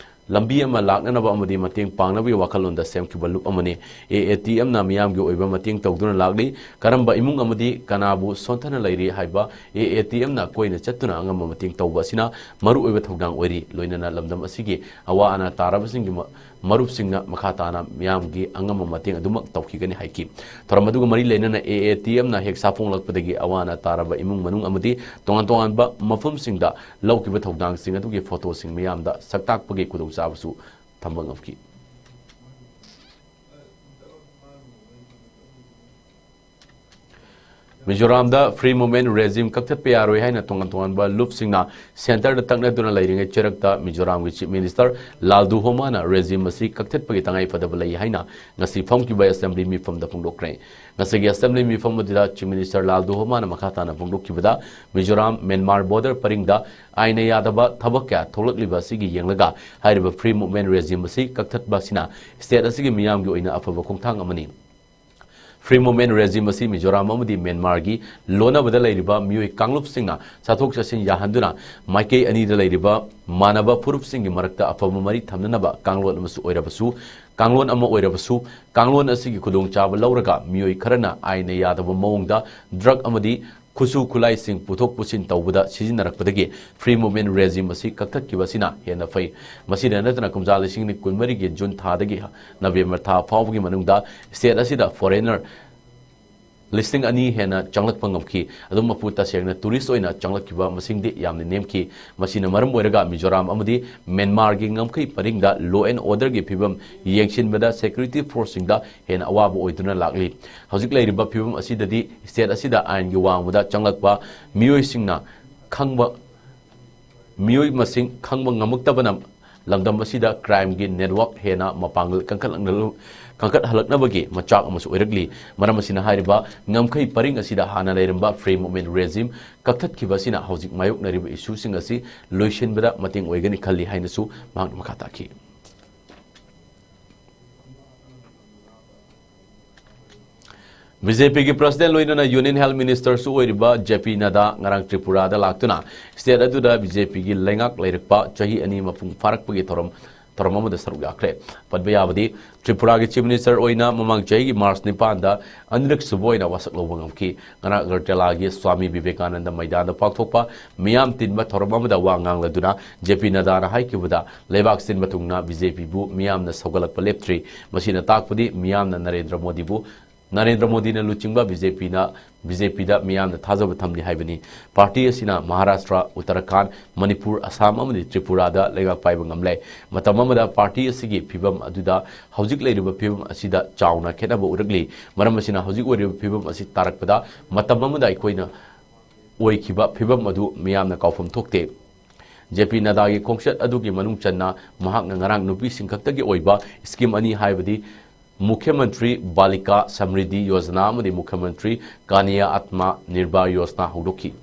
ꯂꯝꯕꯤ ꯑꯃ ꯂꯥꯛꯅꯅꯕ ꯑꯃꯗꯤ ꯃꯇꯦꯡ ꯄꯥꯡꯅꯕꯒꯤ ꯋꯥꯈꯜꯂꯣꯟꯗ ꯁꯦꯝꯈꯤꯕ ꯂꯨꯞ ꯑꯃꯅꯤ꯫ A A T M ꯅ ꯃꯤꯌꯥꯝꯒꯤ ꯑꯣꯏꯕ ꯃꯇꯦꯡ ꯇꯧꯗꯨꯅ ꯂꯥꯛꯂꯤ꯫ ꯀꯔꯝꯕ ꯏꯃꯨꯡ ꯑꯃꯗꯤ ꯀꯅꯥꯕꯨ ꯁꯣꯟꯊꯅ ꯂꯩꯔꯤ ꯍꯥꯏꯕ A A T M ꯅ ꯀꯣꯏꯅ ꯆꯠꯇꯨꯅ ꯑꯉꯝꯕ ꯃꯇꯦꯡ ꯇꯧꯕ ꯑꯁꯤꯅ ꯃꯔꯨꯑꯣꯏꯕ ꯊꯧꯗꯥꯡ ꯑꯣꯏꯔꯤ꯫ ꯂꯣꯏꯅꯅ ꯂꯝꯗꯝ ꯑꯁꯤꯒꯤ ꯑꯋꯥ ꯑꯅꯥ ꯇꯥꯔꯕꯁꯤꯡꯒꯤ ꯃ-, ꯃꯔꯨꯞꯁꯤꯡꯅ ꯃꯈꯥ ꯇꯥꯅ ꯃꯤꯌꯥꯝꯒꯤ ꯑꯉꯝꯕ ꯃꯇꯦꯡ ꯑꯗꯨꯃꯛ ꯇꯧꯈꯤꯒꯅꯤ ꯍꯥꯏꯈꯤ꯫ ꯊꯧꯔꯝ ꯑꯗꯨꯒ ꯃꯔꯤ ꯂꯩꯅꯅ A A T M ꯅ ꯍꯦꯛ ꯁꯥꯐꯣꯡꯂꯛꯄꯗꯒꯤ ꯑꯋꯥ ꯑꯅꯥ ꯇꯥꯔꯕ ꯏꯃꯨꯡ ꯃꯅꯨꯡ ꯑꯃꯗꯤ ꯇꯣꯉꯥꯟ ꯇꯣꯉꯥꯟꯕ ꯃꯐꯝꯁꯤꯡꯗ ꯂꯧꯈꯤꯕ ꯊꯧꯗꯥꯡꯁꯤꯡ ꯑꯗꯨꯒꯤ ꯐꯣꯇꯣꯁꯤꯡ ꯃꯤꯌꯥꯝꯗ ꯁꯛꯇꯥꯛꯄꯒꯤ ꯈꯨꯗꯣꯡꯆꯥꯕꯁꯨ ꯊꯝꯕ ꯉꯝꯈꯤ꯫ ꯃꯤꯖꯣꯔꯥꯝꯗ Free Movement Regime ꯀꯛꯊꯠꯄ ꯌꯥꯔꯣꯏ ꯍꯥꯏꯅ ꯇꯣꯉꯥꯟ ꯇꯣꯉꯥꯟꯕ ꯂꯨꯞꯁꯤꯡꯅ centre ꯗ ꯇꯛꯅꯗꯨꯅ ꯂꯩꯔꯤꯉꯩ ꯆꯩꯔꯛꯇ ꯃꯤꯖꯣꯔꯥꯝꯒꯤ Chief Minister ꯂꯥꯜꯗꯨꯍꯣꯃꯥꯅ regime ꯑꯁꯤ ꯀꯛꯊꯠꯄꯒꯤ ꯇꯉꯥꯏ ꯐꯗꯕ ꯂꯩ ꯍꯥꯏꯅ ꯉꯁꯤ ꯐꯝꯈꯤꯕ assembly ꯃꯤꯐꯝꯗ ꯐꯣꯡꯗꯣꯛꯈ꯭ꯔꯦ꯫ ꯉꯁꯤꯒꯤ assembly ꯃꯤꯐꯝ ꯑꯗꯨꯗ Chief Minister ꯂꯥꯜꯗꯨꯍꯣꯃꯥꯅ ꯃꯈꯥ ꯇꯥꯅ ꯐꯣꯡꯗꯣꯛꯈꯤꯕꯗ, ꯃꯤꯖꯣꯔꯥꯝ ꯃ꯭ꯌꯥꯟꯃꯥꯔ border ꯄꯔꯤꯡꯗ ꯑꯥꯏꯟꯅ ꯌꯥꯗꯕ ꯊꯕꯛ ꯀꯌꯥ ꯊꯣꯛꯂꯛꯂꯤꯕ ꯑꯁꯤꯒꯤ ꯌꯦꯡꯂꯒ ꯍꯥꯏꯔꯤꯕ Free Movement Regime ꯑꯁꯤ ꯀꯛꯊꯠꯄ ꯑꯁꯤꯅ state ꯑꯁꯤꯒꯤ ꯃꯤꯌꯥꯝꯒꯤ ꯑꯣꯏꯅ ꯑꯐꯕ ꯈꯣꯡꯊꯥꯡ ꯑꯃꯅꯤ꯫ Free Movement Regime ꯑꯁꯤ ꯃꯤꯖꯣꯔꯥꯝ ꯑꯃꯗꯤ ꯃ꯭ꯌꯥꯟꯃꯥꯔꯒꯤ ꯂꯣꯟꯅꯕꯗ ꯂꯩꯔꯤꯕ ꯃꯤꯑꯣꯏ ꯀꯥꯡꯂꯨꯞꯁꯤꯡꯅ ꯆꯠꯊꯣꯛ ꯆꯠꯁꯤꯟ ꯌꯥꯍꯟꯗꯨꯅ ꯃꯥꯏꯀꯩ ꯑꯅꯤꯗ ꯂꯩꯔꯤꯕ ꯃꯥꯟꯅꯕ ꯐꯨꯔꯨꯞꯁꯤꯡꯒꯤ ꯃꯔꯛꯇ ꯑꯐꯕ ꯃꯔꯤ ꯊꯝꯅꯅꯕ ꯀꯥꯡꯂꯣꯟ ꯑꯃꯁꯨ ꯑꯣꯏꯔꯕꯁꯨ, ꯀꯥꯡꯂꯣꯟ ꯑꯃ ꯑꯣꯏꯔꯕꯁꯨ, ꯀꯥꯡꯂꯣꯟ ꯑꯁꯤꯒꯤ ꯈꯨꯗꯣꯡꯆꯥꯕ ꯂꯧꯔꯒ ꯃꯤꯑꯣꯏ ꯈꯔꯅ ꯑꯥꯏꯟꯅ ꯌꯥꯗꯕ ꯃꯑꯣꯡꯗ drug ꯑꯃꯗꯤ ꯈꯨꯠꯁꯨ ꯈꯨꯠꯂꯥꯏꯁꯤꯡ ꯄꯨꯊꯣꯛ ꯄꯨꯁꯤꯟ ꯇꯧꯕꯗ ꯁꯤꯖꯤꯟꯅꯔꯛꯄꯗꯒꯤ free movement regime ꯑꯁꯤ ꯀꯛꯊꯠꯈꯤꯕ ꯑꯁꯤꯅ ꯍꯦꯟꯅ ꯐꯩ꯫ ꯃꯁꯤꯗ ꯅꯠꯇꯅ ꯀꯨꯝꯖꯥ ꯂꯤꯁꯤꯡ ꯑꯅꯤ ꯀꯨꯟꯃꯔꯤꯒꯤ ꯖꯨꯟ ꯊꯥꯗꯒꯤ ꯅꯕꯦꯝꯕꯔ ꯊꯥ ꯐꯥꯎꯕꯒꯤ ꯃꯅꯨꯡꯗ state ꯑꯁꯤꯗ foreigner ꯂꯤꯁꯤꯡ ꯑꯅꯤ ꯍꯦꯟꯅ ꯆꯪꯂꯛꯄ ꯉꯝꯈꯤ꯫ ꯑꯗꯨꯝ ꯃꯄꯨ ꯇꯁꯦꯡꯅ tourist ꯑꯣꯏꯅ ꯆꯪꯂꯛꯈꯤꯕ ꯃꯁꯤꯡꯗꯤ ꯌꯥꯝꯅ ꯅꯦꯝꯈꯤ꯫ ꯃꯁꯤꯅ ꯃꯔꯝ ꯑꯣꯏꯔꯒ ꯃꯤꯖꯣꯔꯥꯝ ꯑꯃꯗꯤ ꯃ꯭ꯌꯥꯟꯃꯥꯔꯒꯤ ꯉꯝꯈꯩ ꯄꯔꯤꯡꯗ law and orderꯒꯤ ꯐꯤꯕꯝ ꯌꯦꯡꯁꯤꯟꯕꯗ security forceꯁꯤꯡꯗ ꯍꯦꯟꯅ ꯑꯋꯥꯕ ꯑꯣꯏꯗꯨꯅ ꯂꯥꯛꯂꯤ꯫ ꯍꯧꯖꯤꯛ ꯂꯩꯔꯤꯕ ꯐꯤꯕꯝ ꯑꯁꯤꯗꯗꯤ state ꯑꯁꯤꯗ ꯑꯥꯏꯟꯒꯤ ꯋꯥꯡꯃꯗ ꯆꯪꯂꯛꯄ ꯃꯤꯑꯣꯏꯁꯤꯡꯅ ꯈꯪꯕ ꯃꯤꯑꯣꯏ ꯃꯁꯤꯡ ꯈꯪꯕ ꯉꯝꯃꯛꯇꯕꯅ ꯂꯝꯗꯝ ꯑꯁꯤꯗ crimeꯒꯤ network ꯍꯦꯟꯅ ꯃꯄꯥꯡꯒꯜ ꯀꯟꯈꯠꯂꯛꯅ-, ꯀꯟꯈꯠꯍꯜꯂꯛꯅꯕꯒꯤ ꯃꯆꯥꯛ ꯑꯃꯁꯨ ꯑꯣꯏꯔꯛꯂꯤ꯫ ꯃꯔꯝ ꯑꯁꯤꯅ ꯍꯥꯏꯔꯤꯕ ꯉꯝꯈꯩ ꯄꯔꯤꯡ ꯑꯁꯤꯗ ꯍꯥꯟꯅ ꯂꯩꯔꯝꯕ free movement regime ꯀꯛꯊꯠꯈꯤꯕ ꯑꯁꯤꯅ ꯍꯧꯖꯤꯛ ꯃꯥꯌꯣꯛꯅꯔꯤꯕ issueꯁꯤꯡ ꯑꯁꯤ ꯂꯣꯏꯁꯤꯟꯕꯗ ꯃꯇꯦꯡ ꯑꯣꯏꯒꯅꯤ ꯈꯜꯂꯤ ꯍꯥꯏꯅꯁꯨ ꯃꯍꯥꯛꯅ ꯃꯈꯥ ꯇꯥꯈꯤ꯫ BJPꯒꯤ president ꯂꯣꯏꯅꯅ Union Health Ministerꯁꯨ ꯑꯣꯏꯔꯤꯕ JP ꯅꯗꯥ ꯉꯔꯥꯡ ꯇ꯭ꯔꯤꯄꯨꯔꯥꯗ ꯂꯥꯛꯇꯨꯅ state ꯑꯗꯨꯗ BJPꯒꯤ ꯂꯩꯉꯥꯛ ꯂꯩꯔꯛꯄ ꯆꯍꯤ ꯑꯅꯤ ꯃꯄꯨꯡ ꯐꯥꯔꯛꯄꯒꯤ ꯊꯧꯔꯝ, ꯊꯧꯔꯝ ꯑꯃꯗ ꯁꯔꯨꯛ ꯌꯥꯈ꯭ꯔꯦ꯫ ꯄꯟꯕ ꯌꯥꯕꯗꯤ, ꯇ꯭ꯔꯤꯄꯨꯔꯥꯒꯤ Chief Minister ꯑꯣꯏꯅ ꯃꯃꯥꯡ ꯆꯍꯤꯒꯤ March ꯅꯤꯄꯥꯟꯗ ꯑꯅꯤꯔꯛ ꯁꯨꯕ ꯑꯣꯏꯅ ꯋꯥꯁꯛ ꯂꯧꯕ ꯉꯝꯈꯤ꯫ ꯉꯔꯥꯡ ꯑꯒꯔꯇꯂꯥꯒꯤ ꯁ꯭ꯋꯥꯃꯤ ꯕꯤꯕꯦꯀꯥꯅꯟꯗ ꯃꯩꯗꯥꯟꯗ ꯄꯥꯡꯊꯣꯛꯄ ꯃꯤꯌꯥꯝ ꯇꯤꯟꯕ ꯊꯧꯔꯝ ꯑꯃꯗ ꯋꯥ ꯉꯥꯡꯂꯗꯨꯅ JP ꯅꯗꯥꯅ ꯍꯥꯏꯈꯤꯕꯗ, ꯂꯩꯕꯥꯛ ꯁꯤꯟꯕ ꯊꯨꯡꯅ BJPꯕꯨ ꯃꯤꯌꯥꯝꯅ ꯁꯧꯒꯠꯂꯛꯄ ꯂꯦꯞꯇ꯭ꯔꯤ꯫ ꯃꯁꯤꯅ ꯇꯥꯛꯄꯗꯤ ꯃꯤꯌꯥꯝꯅ ꯅꯔꯦꯟꯗ꯭ꯔ ꯃꯣꯗꯤꯕꯨ, ꯅꯔꯦꯟꯗ꯭ꯔ ꯃꯣꯗꯤꯅ ꯂꯨꯆꯤꯡꯕ BJPꯅ, BJPꯗ ꯃꯤꯌꯥꯝꯅ ꯊꯥꯖꯕ ꯊꯝꯂꯤ ꯍꯥꯏꯕꯅꯤ꯫ Party ꯑꯁꯤꯅ ꯃꯍꯥꯔꯥꯁꯇ꯭ꯔ, ꯎꯠꯇꯔꯥꯈꯥꯟꯗ, ꯃꯅꯤꯄꯨꯔ, ꯑꯁꯥꯝ ꯑꯃꯗꯤ ꯇ꯭ꯔꯤꯄꯨꯔꯥꯗ ꯂꯩꯉꯥꯛ ꯄꯥꯏꯕ ꯉꯝꯂꯦ꯫ ꯃꯇꯝ ꯑꯃꯗ party ꯑꯁꯤꯒꯤ ꯐꯤꯕꯝ ꯑꯗꯨꯗ ꯍꯧꯖꯤꯛ ꯂꯩꯔꯤꯕ ꯐꯤꯕꯝ ꯑꯁꯤꯗ ꯆꯥꯎꯅ ꯈꯦꯠꯅꯕ ꯎꯔꯛꯂꯤ꯫ ꯃꯔꯝ ꯑꯁꯤꯅ ꯍꯧꯖꯤꯛ ꯑꯣꯏꯔꯤꯕ ꯐꯤꯕꯝ ꯑꯁꯤ ꯇꯥꯔꯛꯄꯗ ꯃꯇꯝ ꯑꯃꯗ ꯑꯩꯈꯣꯏꯅ ꯑꯣꯏꯈꯤꯕ ꯐꯤꯕꯝ ꯑꯗꯨ ꯃꯤꯌꯥꯝꯅ ꯀꯥꯎꯐꯝ ꯊꯣꯛꯇꯦ꯫ JP ꯅꯗꯥꯒꯤ ꯈꯣꯡꯆꯠ ꯑꯗꯨꯒꯤ ꯃꯅꯨꯡ ꯆꯟꯅ ꯃꯍꯥꯛꯅ ꯉꯔꯥꯡ ꯅꯨꯄꯤꯁꯤꯡ ꯈꯛꯇꯒꯤ ꯑꯣꯏꯕ scheme ꯑꯅꯤ, ꯍꯥꯏꯕꯗꯤ ꯃꯨꯈ꯭ꯌ ꯃꯟꯇ꯭ꯔꯤ ꯕꯥꯂꯤꯀꯥ ꯁꯃ꯭ꯔꯤꯗꯤ ꯌꯣꯖꯅꯥ ꯑꯃꯗꯤ ꯃꯨꯈ꯭ꯌ ꯃꯟꯇ꯭ꯔꯤ ꯀꯥꯅꯤꯌꯥ ꯑꯥꯇꯃꯥ ꯅꯤꯔꯚꯥꯔ ꯌꯣꯖꯅꯥ ꯍꯧꯗꯣꯛꯈꯤ꯫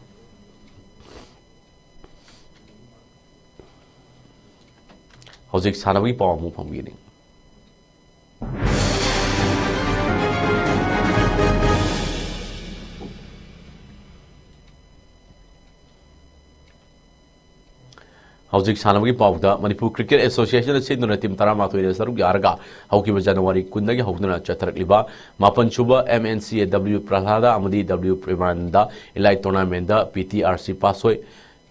ꯍꯧꯖꯤꯛ ꯁꯥꯟꯅꯕꯒꯤ ꯄꯥꯎ ꯑꯃꯨꯛ ꯐꯪꯕꯤꯒꯅꯤ꯫ ꯍꯧꯖꯤꯛ ꯁꯥꯟꯅꯕꯒꯤ ꯄꯥꯎꯗ, ꯃꯅꯤꯄꯨꯔ ꯀ꯭ꯔꯤꯀꯦꯠ ꯑꯦꯁꯣꯁꯤꯌꯦꯁꯟꯅ ꯁꯤꯟꯗꯨꯅ ꯇꯤꯝ ꯇꯔꯥꯃꯥꯊꯣꯏꯅ ꯁꯔꯨꯛ ꯌꯥꯔꯒ ꯍꯧꯈꯤꯕ ꯖꯅꯋꯥꯔꯤ ꯀꯨꯟꯗꯒꯤ ꯍꯧꯗꯨꯅ ꯆꯠꯊꯔꯛꯂꯤꯕ ꯃꯥꯄꯟ ꯁꯨꯕ M N C A W Prahlad ꯑꯃꯗꯤ W ꯄ꯭ꯔꯦꯃꯥꯅꯟꯗ ꯏꯂꯥꯏꯠ ꯇꯣꯔꯅꯥꯃꯦꯟꯗ P T R C ꯄꯥꯁꯣꯏ,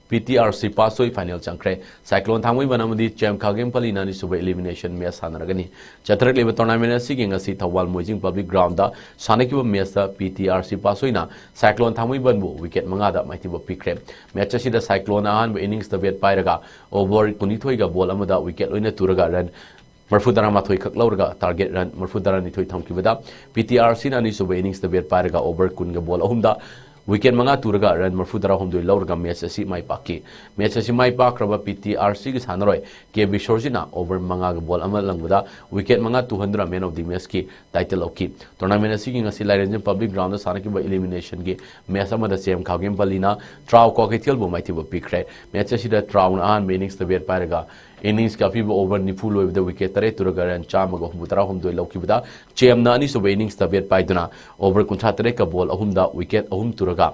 P T R C ꯄꯥꯁꯣꯏ ꯐꯥꯏꯅꯦꯜ ꯆꯪꯈ꯭ꯔꯦ꯫ ꯁꯥꯏꯀ꯭ꯂꯣꯟ ꯊꯥꯡꯃꯩꯕꯟ ꯑꯃꯗꯤ ꯆꯦꯝ ꯈꯥꯒꯦꯝꯄꯜꯂꯤꯅ ꯑꯅꯤꯁꯨꯕ ꯏꯂꯤꯃꯤꯅꯦꯁꯟ ꯃꯦꯆ ꯁꯥꯟꯅꯔꯒꯅꯤ꯫ ꯆꯠꯊꯔꯛꯂꯤꯕ ꯇꯣꯔꯅꯥꯃꯦꯟ ꯑꯁꯤꯒꯤ ꯉꯁꯤ ꯊꯧꯕꯥꯜ ꯃꯣꯏꯖꯤꯡ ꯄꯕ꯭ꯂꯤꯛ ꯒ꯭ꯔꯥꯎꯟꯗ ꯁꯥꯟꯅꯈꯤꯕ ꯃꯦꯆꯇ P T R C ꯄꯥꯁꯣꯏꯅ ꯁꯥꯏꯀ꯭ꯂꯣꯟ ꯊꯥꯡꯃꯩꯕꯟꯕꯨ ꯋꯤꯀꯦꯠ ꯃꯉꯥꯗ ꯃꯥꯏꯊꯤꯕ ꯄꯤꯈ꯭ꯔꯦ꯫ ꯃꯦꯆ ꯑꯁꯤꯗ ꯁꯥꯏꯀ꯭ꯂꯣꯟꯅ ꯑꯍꯥꯟꯕ ꯏꯅꯤꯡꯁꯇ ꯕꯦꯠ ꯄꯥꯏꯔꯒ ꯑꯣꯚꯔ ꯀꯨꯟꯅꯤꯊꯣꯏꯒ ꯕꯣꯜ ꯑꯃꯗ ꯋꯤꯀꯦꯠ ꯂꯣꯏꯅ ꯇꯨꯔꯒ ꯔꯟ ꯃꯔꯐꯨ ꯇꯔꯥꯃꯥꯊꯣꯏ ꯈꯛ ꯂꯧꯔꯒ ꯇꯥꯔꯒꯦꯠ ꯔꯟ ꯃꯔꯐꯨ ꯇꯔꯥꯅꯤꯊꯣꯏ ꯊꯝꯈꯤꯕꯗ, P T R Cꯅ ꯑꯅꯤꯁꯨꯕ ꯏꯅꯤꯡꯁꯇ ꯕꯦꯠ ꯄꯥꯏꯔꯒ ꯑꯣꯚꯔ ꯀꯨꯟꯒ ꯕꯣꯜ ꯑꯍꯨꯝꯗ ꯋꯤꯀꯦꯠ ꯃꯉꯥ ꯇꯨꯔꯒ ꯔꯟ ꯃꯔꯐꯨ ꯇꯔꯥꯍꯨꯝꯗꯣꯏ ꯂꯧꯔꯒ ꯃꯦꯆ ꯑꯁꯤ ꯃꯥꯏ ꯄꯥꯛꯈꯤ꯫ ꯃꯦꯆ ꯑꯁꯤ ꯃꯥꯏ ꯄꯥꯛꯈ꯭ꯔꯕ P T R Cꯒꯤ ꯁꯥꯟꯅꯔꯣꯏ ꯀꯦ ꯕꯤꯁꯣꯔꯖꯤꯠꯅ ꯑꯣꯚꯔ ꯃꯉꯥꯒ ꯕꯣꯜ ꯑꯃ ꯂꯪꯕꯗ ꯋꯤꯀꯦꯠ ꯃꯉꯥ ꯇꯨꯍꯟꯗꯨꯅ Man of the Matchꯀꯤ ꯇꯥꯏꯇꯜ ꯂꯧꯈꯤ꯫ ꯇꯣꯔꯅꯥꯃꯦꯟ ꯑꯁꯤꯒꯤ ꯉꯁꯤ ꯂꯥꯏꯔꯦꯟꯖꯝ ꯄꯕ꯭ꯂꯤꯛ ꯒ꯭ꯔꯥꯎꯟꯗ ꯁꯥꯟꯅꯈꯤꯕ ꯏꯂꯤꯃꯤꯅꯦꯁꯟꯒꯤ ꯃꯦꯆ ꯑꯃꯗ ꯆꯦꯝ ꯈꯥꯒꯦꯝꯄꯜꯂꯤꯅ ꯇ꯭ꯔꯥꯎ ꯀ꯭ꯋꯥꯀꯩꯊꯦꯜꯕꯨ ꯃꯥꯏꯊꯤꯕ ꯄꯤꯈ꯭ꯔꯦ꯫ ꯃꯦꯆ ꯑꯁꯤꯗ ꯇ꯭ꯔꯥꯎꯅ ꯑꯍꯥꯟꯕ ꯏꯅꯤꯡꯁꯇ ꯕꯦꯠ ꯄꯥꯏꯔꯒ ꯏꯅꯤꯡꯁꯀꯤ ꯑꯄꯤꯕ ꯑꯣꯚꯔ ꯅꯤꯐꯨ ꯂꯣꯏꯕꯗ ꯋꯤꯀꯦꯠ ꯇꯔꯦꯠ ꯇꯨꯔꯒ ꯔꯟ ꯆꯥꯝꯃꯒ ꯍꯨꯝꯐꯨꯇꯔꯥ ꯍꯨꯝꯗꯣꯏ ꯂꯧꯈꯤꯕꯗ, ꯆꯦꯝꯅ ꯑꯅꯤꯁꯨꯕ ꯏꯅꯤꯡꯁꯇ ꯕꯦꯠ ꯄꯥꯏꯗꯨꯅ ꯑꯣꯚꯔ ꯀꯨꯟꯊ꯭ꯔꯥ ꯇꯔꯦꯠꯀ ꯕꯣꯜ ꯑꯍꯨꯝꯗ ꯋꯤꯀꯦꯠ ꯑꯍꯨꯝ ꯇꯨꯔꯒ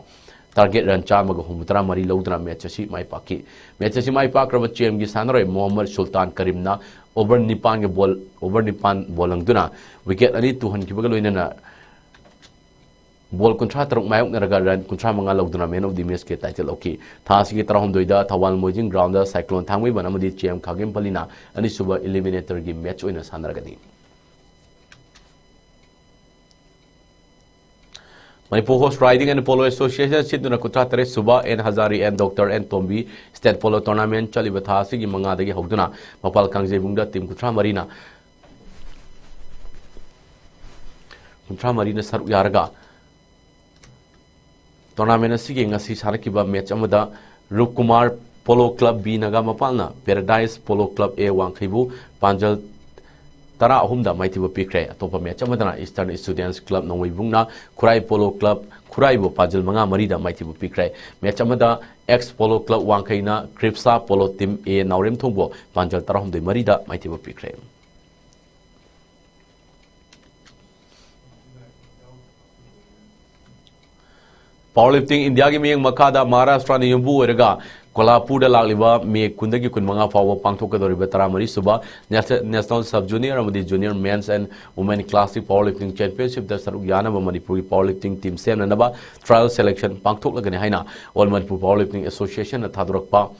ꯇꯥꯔꯒꯦꯠ ꯔꯟ ꯆꯥꯝꯃꯒ ꯍꯨꯝꯐꯨꯇꯔꯥ ꯃꯔꯤ ꯂꯧꯗꯨꯅ ꯃꯦꯆ ꯑꯁꯤ ꯃꯥꯏ ꯄꯥꯛꯈꯤ꯫ ꯃꯦꯆ ꯑꯁꯤ ꯃꯥꯏ ꯄꯥꯛꯈ꯭ꯔꯕ ꯆꯦꯝꯒꯤ ꯁꯥꯟꯅꯔꯣꯏ ꯃꯣꯍꯝꯃꯗ ꯁꯨꯜꯇꯥꯟ ꯀꯔꯤꯝꯅ ꯑꯣꯚꯔ ꯅꯤꯄꯥꯟꯒ ꯕꯣꯜ, ꯑꯣꯚꯔ ꯅꯤꯄꯥꯟ ꯕꯣꯜ ꯂꯪꯗꯨꯅ ꯋꯤꯀꯦꯠ ꯑꯅꯤ ꯇꯨꯍꯟꯈꯤꯕꯒ ꯂꯣꯏꯅꯅ ꯕꯣꯜ ꯀꯨꯟꯊ꯭ꯔꯥ ꯇꯔꯨꯛ ꯃꯥꯌꯣꯛꯅꯔꯒ ꯔꯟ ꯀꯨꯟꯊ꯭ꯔꯥ ꯃꯉꯥ ꯂꯧꯗꯨꯅ Man of the Matchꯀꯤ ꯇꯥꯏꯇꯜ ꯂꯧꯈꯤ꯫ ꯊꯥ ꯑꯁꯤꯒꯤ ꯇꯔꯥꯍꯨꯝꯗꯣꯏꯗ ꯊꯧꯕꯥꯜ ꯃꯣꯏꯖꯤꯡ ꯒ꯭ꯔꯥꯎꯟꯗ ꯁꯥꯏꯀ꯭ꯂꯣꯟ ꯊꯥꯡꯃꯩꯕꯟ ꯑꯃꯗꯤ ꯆꯦꯝ ꯈꯥꯒꯦꯝꯄꯜꯂꯤꯅ ꯑꯅꯤꯁꯨꯕ ꯏꯂꯤꯃꯤꯅꯦꯇꯔꯒꯤ ꯃꯦꯆ ꯑꯣꯏꯅ ꯁꯥꯟꯅꯔꯒꯅꯤ꯫ Manipur Horse Riding and Polo Association ꯁꯤꯟꯗꯨꯅ ꯀꯨꯟꯊ꯭ꯔꯥ ꯇꯔꯦꯠ ꯁꯨꯕ N Hazari and Doctor N Tombi State Polo Tournament ꯆꯠꯂꯤꯕ ꯊꯥ ꯑꯁꯤꯒꯤ ꯃꯉꯥꯗꯒꯤ ꯍꯧꯗꯨꯅ ꯃꯄꯥꯜ ꯀꯥꯡꯖꯩꯕꯨꯡꯗ ꯇꯤꯝ ꯀꯨꯟꯊ꯭ꯔꯥ ꯃꯔꯤꯅ, ꯀꯨꯟꯊ꯭ꯔꯥ ꯃꯔꯤꯅ ꯁꯔꯨꯛ ꯌꯥꯔꯒ ꯇꯣꯔꯅꯥꯃꯦꯟ ꯑꯁꯤꯒꯤ ꯉꯁꯤ ꯁꯥꯟꯅꯈꯤꯕ ꯃꯦꯆ ꯑꯃꯗ Roopkumar polo club B Naga ꯃꯄꯥꯜꯅ ꯄꯦꯔꯥꯗꯥꯏꯁ ꯄꯣꯂꯣ ꯀ꯭ꯂꯕ ꯑꯦ ꯋꯥꯡꯈꯩꯕꯨ ꯄꯥꯟꯖꯜ ꯇꯔꯥ ꯑꯍꯨꯝꯗ ꯃꯥꯏꯊꯤꯕ ꯄꯤꯈ꯭ꯔꯦ꯫ ꯑꯇꯣꯞꯄ ꯃꯦꯆ ꯑꯃꯗꯅ ꯏꯁꯇꯔꯟ ꯏꯁꯇꯨꯗꯦꯟꯠꯁ ꯀ꯭ꯂꯕ ꯅꯣꯡꯃꯩꯕꯨꯡꯅ ꯈꯨꯔꯥꯏ ꯄꯣꯂꯣ ꯀ꯭ꯂꯕ ꯈꯨꯔꯥꯏꯕꯨ ꯄꯥꯟꯖꯜ ꯃꯉꯥ ꯃꯔꯤꯗ ꯃꯥꯏꯊꯤꯕ ꯄꯤꯈ꯭ꯔꯦ꯫ ꯃꯦꯆ ꯑꯃꯗ ꯑꯦꯛꯁ ꯄꯣꯂꯣ ꯀ꯭ꯂꯕ ꯋꯥꯡꯈꯩꯅ ꯀ꯭ꯔꯤꯞꯁꯥ ꯄꯣꯂꯣ ꯇꯤꯝ ꯑꯦ ꯅꯥꯎꯔꯦꯝꯊꯣꯡꯕꯨ ꯄꯥꯟꯖꯜ ꯇꯔꯥꯍꯨꯝꯗꯣꯏ ꯃꯔꯤꯗ ꯃꯥꯏꯊꯤꯕ ꯄꯤꯈ꯭ꯔꯦ꯫ ꯄꯥꯋꯔ ꯂꯤꯐꯇꯤꯡ ꯏꯟꯗꯤꯌꯥꯒꯤ ꯃꯤꯠꯌꯦꯡ ꯃꯈꯥꯗ ꯃꯍꯥꯔꯥꯁꯇ꯭ꯔꯅ ꯌꯨꯝꯕꯨ ꯑꯣꯏꯔꯒ ꯀꯣꯂꯥꯄꯨꯔꯗ ꯂꯥꯛꯂꯤꯕ ꯃꯦ ꯀꯨꯟꯗꯒꯤ ꯀꯨꯟꯃꯉꯥ ꯐꯥꯎꯕ ꯄꯥꯡꯊꯣꯛꯀꯗꯧꯔꯤꯕ ꯇꯔꯥꯃꯔꯤ ꯁꯨꯕ National Sub Junior ꯑꯃꯗꯤ Junior Men's and Women Classic Powerlifting Championshipꯇ ꯁꯔꯨꯛ ꯌꯥꯅꯕ ꯃꯅꯤꯄꯨꯔꯒꯤ powerlifting team ꯁꯦꯝꯅꯅꯕ trial selection ꯄꯥꯡꯊꯣꯛꯂꯒꯅꯤ ꯍꯥꯏꯅ All Manipur Powerlifting Associationꯅ ꯊꯥꯗꯣꯔꯛꯄ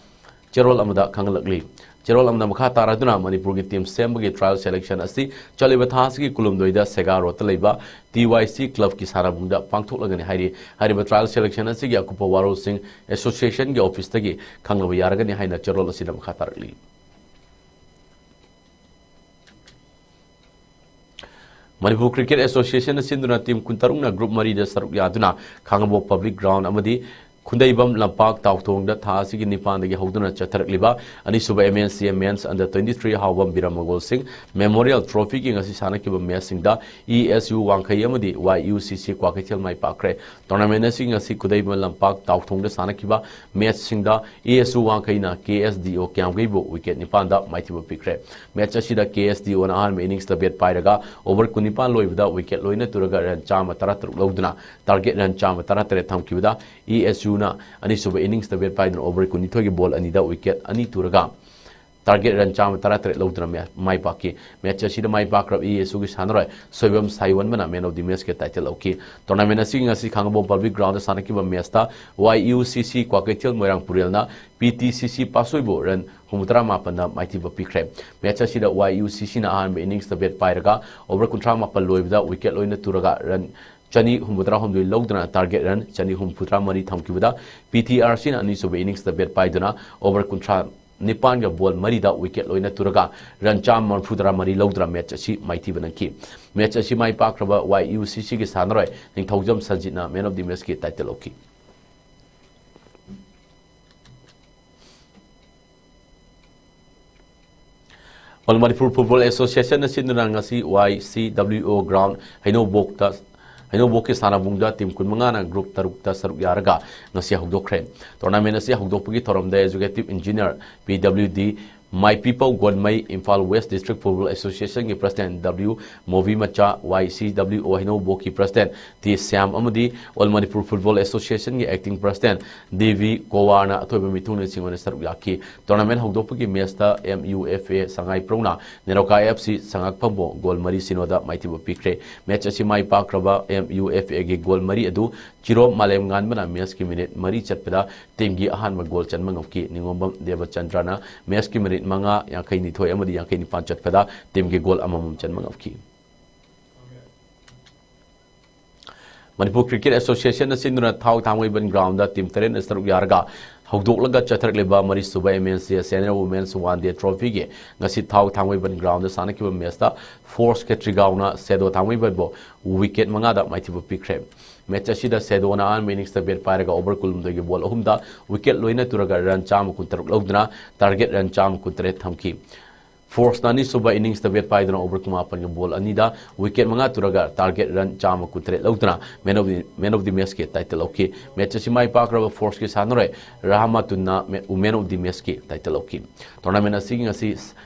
ꯆꯦꯔꯣꯜ ꯑꯃꯗ ꯈꯪꯍꯜꯂꯛꯂꯤ꯫ ꯆꯦꯔꯣꯜ ꯑꯃꯗ ꯃꯈꯥ ꯇꯥꯔꯗꯨꯅ ꯃꯅꯤꯄꯨꯔꯒꯤ team ꯁꯦꯝꯕꯒꯤ trial selection ꯑꯁꯤ ꯆꯠꯂꯤꯕ ꯊꯥ ꯑꯁꯤꯒꯤ ꯀꯨꯟꯍꯨꯝꯗꯣꯏꯗ ꯁꯦꯒꯥ ꯔꯣꯗꯇ ꯂꯩꯕ T Y C clubꯀꯤ ꯁꯥꯟꯅꯕꯨꯡꯗ ꯄꯥꯡꯊꯣꯛꯂꯒꯅꯤ ꯍꯥꯏꯔꯤ꯫ ꯍꯥꯏꯔꯤꯕ trial selection ꯑꯁꯤꯒꯤ ꯑꯀꯨꯞꯄ ꯋꯥꯔꯣꯜꯁꯤꯡ associationꯒꯤ officeꯇꯒꯤ ꯈꯪꯂꯕ ꯌꯥꯔꯒꯅꯤ ꯍꯥꯏꯅ ꯆꯦꯔꯣꯜ ꯑꯁꯤꯗ ꯃꯈꯥ ꯇꯥꯔꯛꯂꯤ꯫ ꯃꯅꯤꯄꯨꯔ Cricket Associationꯅ ꯁꯤꯟꯗꯨꯅ team ꯀꯨꯟꯇꯔꯨꯛꯅ group ꯃꯔꯤꯗ ꯁꯔꯨꯛ ꯌꯥꯗꯨꯅ ꯈꯥꯉꯕꯣꯛ Public Ground ꯑꯃꯗꯤ ꯈꯨꯟꯗꯩꯕꯝ ꯂꯝꯄꯥꯛ ꯇꯥꯎꯊꯣꯡꯗ ꯊꯥ ꯑꯁꯤꯒꯤ ꯅꯤꯄꯥꯟꯗꯒꯤ ꯍꯧꯗꯨꯅ ꯆꯠꯊꯔꯛꯂꯤꯕ ꯑꯅꯤꯁꯨꯕ M N C M Men's Under twenty-three ꯍꯥꯎꯕꯝ ꯕꯤꯔꯝ ꯃꯒꯣꯜ ꯁꯤꯡ Memorial Trophyꯒꯤ ꯉꯁꯤ ꯁꯥꯟꯅꯈꯤꯕ matchꯁꯤꯡꯗ E S U ꯋꯥꯡꯈꯩ ꯑꯃꯗꯤ Y U C C Kwakeithel ꯃꯥꯏ ꯄꯥꯛꯈ꯭ꯔꯦ꯫ Tournament ꯑꯁꯤ ꯉꯁꯤ ꯈꯨꯟꯗꯩꯕꯝ ꯂꯝꯄꯥꯛ ꯇꯥꯎꯊꯣꯡꯗ ꯁꯥꯟꯅꯈꯤꯕ matchꯁꯤꯡꯗ E S U ꯋꯥꯡꯈꯩꯅ K S D O ꯀ꯭ꯌꯥꯝꯒꯩꯕꯨ wicket ꯅꯤꯄꯥꯟꯗ ꯃꯥꯏꯊꯤꯕ ꯄꯤꯈ꯭ꯔꯦ꯫ Match ꯑꯁꯤꯗ K S D Oꯅ ꯑꯍꯥꯟꯕ inningsꯇ bat ꯄꯥꯏꯔꯒ over ꯀꯨꯟꯅꯤꯄꯥꯟ ꯂꯣꯏꯕꯗ wicket ꯂꯣꯏꯅ ꯇꯨꯔꯒ run ꯆꯥꯝꯃ ꯇꯔꯥꯇꯔꯨꯛ ꯂꯧꯗꯨꯅ target run ꯆꯥꯝꯃ ꯇꯔꯥꯇꯔꯦꯠ ꯊꯝꯈꯤꯕꯗ E S Uꯅ ꯑꯅꯤꯁꯨꯕ inningsꯇ bat ꯄꯥꯏꯗꯨꯅ over ꯀꯨꯟꯅꯤꯊꯣꯏꯒꯤ ball ꯑꯅꯤꯗ wicket ꯑꯅꯤ ꯇꯨꯔꯒ target run ꯆꯥꯝꯃ ꯇꯔꯥꯇꯔꯦꯠ ꯂꯧꯗꯨꯅ ꯃꯌꯥ-, ꯃꯥꯏ ꯄꯥꯛꯈꯤ꯫ Match ꯑꯁꯤꯗ ꯃꯥꯏ ꯄꯥꯛꯈ꯭ꯔꯕ E S Uꯒꯤ ꯁꯥꯟꯅꯔꯣꯏ Soibam ꯁꯥꯏꯋꯟꯕꯅ man of the matchꯀꯤ title ꯂꯧꯈꯤ꯫ Tournament ꯑꯁꯤꯒꯤ ꯉꯁꯤ ꯈꯥꯉꯕꯣꯛ Public Groundꯗ ꯁꯥꯟꯅꯈꯤꯕ matchꯇ Y U C C Kwakeithel ꯃꯣꯏꯔꯥꯡ ꯄꯨꯔꯦꯜꯅ P T C C ꯄꯥꯁꯣꯏꯕꯨ run ꯍꯨꯝꯐꯨꯇꯔꯥ ꯃꯥꯄꯟꯗ ꯃꯥꯏꯊꯤꯕ ꯄꯤꯈ꯭ꯔꯦ꯫ Match ꯑꯁꯤꯗ Y U C Cꯅ ꯑꯍꯥꯟꯕ inningsꯇ bat ꯄꯥꯏꯔꯒ over ꯀꯨꯟꯊ꯭ꯔꯥ ꯃꯥꯄꯟ ꯂꯣꯏꯕꯗ wicket ꯂꯣꯏꯅ ꯇꯨꯔꯒ run ꯆꯅꯤ ꯍꯨꯝꯐꯨꯇꯔꯥ ꯍꯨꯝꯗꯣꯏ ꯂꯧꯗꯨꯅ target run ꯆꯅꯤ ꯍꯨꯝꯐꯨꯇꯔꯥ ꯃꯔꯤ ꯊꯝꯈꯤꯕꯗ P T R Cꯅ ꯑꯅꯤꯁꯨꯕ inningsꯇ bat ꯄꯥꯏꯗꯨꯅ over ꯀꯨꯟꯊ꯭ꯔꯥ ꯅꯤꯄꯥꯟꯒ ball ꯃꯔꯤꯗ wicket ꯂꯣꯏꯅ ꯇꯨꯔꯒ run ꯆꯥꯝꯃ ꯃꯔꯤꯐꯨꯇꯔꯥ ꯃꯔꯤ ꯂꯧꯗꯨꯅ match ꯑꯁꯤ ꯃꯥꯏꯊꯤꯕ ꯅꯪꯈꯤ꯫ Match ꯑꯁꯤ ꯃꯥꯏ ꯄꯥꯛꯈ꯭ꯔꯕ Y U C Cꯒꯤ ꯁꯥꯟꯅꯔꯣꯏ ꯅꯤꯡꯊꯧꯖꯝ ꯁꯟꯖꯤꯠꯅ man of the matchꯀꯤ title ꯂꯧꯈꯤ꯫ All Manipur Football Associationꯅ ꯁꯤꯟꯗꯨꯅ ꯉꯁꯤ Y C W O ground ꯍꯩꯅꯧꯕꯣꯛꯇ, ꯍꯩꯅꯧꯕꯣꯛꯀꯤ ꯁꯥꯟꯅꯕꯨꯡꯗ team ꯀꯨꯟꯃꯉꯥꯅ group ꯇꯔꯨꯛꯇ ꯁꯔꯨꯛ ꯌꯥꯔꯒ ꯉꯁꯤ ꯍꯧꯗꯣꯛꯈ꯭ꯔꯦ꯫ Tournament ꯑꯁꯤ ꯍꯧꯗꯣꯛꯄꯒꯤ ꯊꯧꯔꯝꯗ Executive Engineer P W D ꯃꯥꯏꯄꯤꯄꯧ ꯒꯣꯟꯃꯩ, ꯏꯝꯐꯥꯜ ꯋꯦꯁ ꯗꯤꯁꯇ꯭ꯔꯤꯛ ꯐꯨꯠꯕꯣꯜ ꯑꯦꯁꯣꯁꯤꯌꯦꯁꯟꯒꯤ ꯄ꯭ꯔꯁꯤꯗꯦꯟꯠ ꯗꯕ꯭ꯂꯤꯎ ꯃꯣꯕꯤ ꯃꯆꯥ, ꯋꯥꯏ ꯁꯤ ꯗꯕ꯭ꯂꯤꯎ ꯑꯣ ꯍꯩꯅꯧꯕꯣꯛꯀꯤ ꯄ꯭ꯔꯁꯤꯗꯦꯟꯠ ꯇꯤ ꯁ꯭ꯌꯥꯝ ꯑꯃꯗꯤ ꯑꯣꯜ ꯃꯅꯤꯄꯨꯔ ꯐꯨꯠꯕꯣꯜ ꯑꯦꯁꯣꯁꯤꯌꯦꯁꯟꯒꯤ ꯑꯦꯛꯇꯤꯡ ꯄ꯭ꯔꯁꯤꯗꯦꯟꯠ ꯗꯤ ꯚꯤ ꯀꯣꯋꯥꯔꯅ ꯑꯊꯣꯏꯕ ꯃꯤꯊꯨꯡꯂꯦꯟꯁꯤꯡ ꯑꯣꯏꯅ ꯁꯔꯨꯛ ꯌꯥꯈꯤ꯫ ꯇꯣꯔꯅꯥꯃꯦꯟꯠ ꯍꯧꯗꯣꯛꯄꯒꯤ ꯃꯦꯆꯇ ꯑꯦꯝ ꯌꯨ ꯑꯦꯐ ꯑꯦ ꯁꯉꯥꯏꯄ꯭ꯔꯧꯅ ꯅꯦꯔꯣꯀꯥ ꯑꯦꯐ ꯁꯤ ꯁꯉꯥꯛꯐꯝꯕꯨ ꯒꯣꯜ ꯃꯔꯤ ꯁꯤꯅꯣꯗ ꯃꯥꯏꯊꯤꯕ ꯄꯤꯈ꯭ꯔꯦ꯫ ꯃꯦꯆ ꯑꯁꯤ ꯃꯥꯏ ꯄꯥꯛꯈ꯭ꯔꯕ ꯑꯦꯝ ꯌꯨ ꯑꯦꯐ ꯑꯦꯒꯤ ꯒꯣꯜ ꯃꯔꯤ ꯑꯗꯨ ꯆꯤꯔꯣꯝ ꯃꯥꯂꯦꯝꯉꯥꯟꯕꯅ ꯃꯦꯆꯀꯤ ꯃꯤꯅꯤꯠ ꯃꯔꯤ ꯆꯠꯄꯗ ꯇꯤꯝꯒꯤ ꯑꯍꯥꯟꯕ ꯒꯣꯜ ꯆꯟꯕ ꯉꯝꯈꯤ꯫ ꯅꯤꯉꯣꯝꯕꯝ ꯗꯦꯕꯆꯟꯗ꯭ꯔꯅ ꯃꯦꯆꯀꯤ ꯃꯤꯅꯤꯠ ꯃꯉꯥ, ꯌꯥꯡꯈꯩ ꯅꯤꯊꯣꯏ ꯑꯃꯗꯤ ꯌꯥꯡꯈꯩ ꯅꯤꯄꯥꯟ ꯆꯠꯄꯗ ꯇꯤꯝꯒꯤ ꯒꯣꯜ ꯑꯃꯃꯝ ꯆꯟꯕ ꯉꯝꯈꯤ꯫ ꯃꯅꯤꯄꯨꯔ ꯀ꯭ꯔꯤꯀꯦꯠ ꯑꯦꯁꯣꯁꯤꯌꯦꯁꯟꯅ ꯁꯤꯟꯗꯨꯅ ꯊꯥꯎ ꯊꯥꯡꯃꯩꯕꯟ ꯒ꯭ꯔꯥꯎꯟꯗ ꯇꯤꯝ ꯇꯔꯦꯠꯅ ꯁꯔꯨꯛ ꯌꯥꯔꯒ ꯍꯧꯗꯣꯛꯂꯒ ꯆꯠꯊꯔꯛꯂꯤꯕ ꯃꯔꯤꯁꯨꯕ M N C senior women's one day ꯇ꯭ꯔꯣꯐꯤꯒꯤ ꯉꯁꯤ ꯊꯥꯎ ꯊꯥꯡꯃꯩꯕꯟ ꯒ꯭ꯔꯥꯎꯟꯗ ꯁꯥꯟꯅꯈꯤꯕ ꯃꯦꯆꯇ ꯐꯣꯔꯁ ꯈꯦꯇ꯭ꯔꯤꯒꯥꯎꯅ ꯁꯦꯗꯣ ꯊꯥꯡꯃꯩꯕꯟꯕꯨ ꯋꯤꯀꯦꯠ ꯃꯉꯥꯗ ꯃꯥꯏꯊꯤꯕ ꯄꯤꯈ꯭ꯔꯦ꯫ ꯃꯦꯆ ꯑꯁꯤꯗ ꯁꯦꯗꯣꯅ ꯑꯍꯥꯟꯕ ꯏꯅꯤꯡꯁꯇ ꯕꯦꯠ ꯄꯥꯏꯔꯒ ꯑꯣꯚꯔ ꯀꯨꯟꯍꯨꯝꯗꯣꯏꯒꯤ ꯕꯣꯜ ꯑꯍꯨꯝꯗ ꯋꯤꯀꯦꯠ ꯂꯣꯏꯅ ꯇꯨꯔꯒ ꯔꯟ ꯆꯥꯝꯃ ꯀꯨꯟꯇꯔꯨꯛ ꯂꯧꯗꯨꯅ ꯇꯥꯔꯒꯦꯠ ꯔꯟ ꯆꯥꯝꯃ ꯀꯨꯟꯇꯔꯦꯠ ꯊꯝꯈꯤ꯫ ꯐꯣꯔꯁꯅ ꯑꯅꯤꯁꯨꯕ ꯏꯅꯤꯡꯁꯇ ꯕꯦꯠ ꯄꯥꯏꯗꯨꯅ ꯑꯣꯚꯔ ꯀꯨꯟꯃꯥꯄꯟꯒꯤ ꯕꯣꯜ ꯑꯅꯤꯗ ꯋꯤꯀꯦꯠ ꯃꯉꯥ ꯇꯨꯔꯒ ꯇꯥꯔꯒꯦꯠ ꯔꯟ ꯆꯥꯝꯃ ꯀꯨꯟꯇꯔꯦꯠ ꯂꯧꯗꯨꯅ man of the, man of the ꯃꯦꯆꯀꯤ ꯇꯥꯏꯇꯜ ꯂꯧꯈꯤ꯫ ꯃꯦꯆ ꯑꯁꯤ ꯃꯥꯏ ꯄꯥꯛꯈ꯭ꯔꯕ ꯐꯣꯔꯁꯀꯤ ꯁꯥꯟꯅꯔꯣꯏ ꯔꯍꯃꯇꯨꯟꯅ ꯃꯦ-, ꯃꯦꯟ ꯑꯣꯐ ꯗꯤ ꯃꯦꯆꯀꯤ ꯇꯥꯏꯇꯜ ꯂꯧꯈꯤ꯫ ꯇꯣꯔꯅꯥꯃꯦꯟ ꯑꯁꯤꯒꯤ ꯉꯁꯤ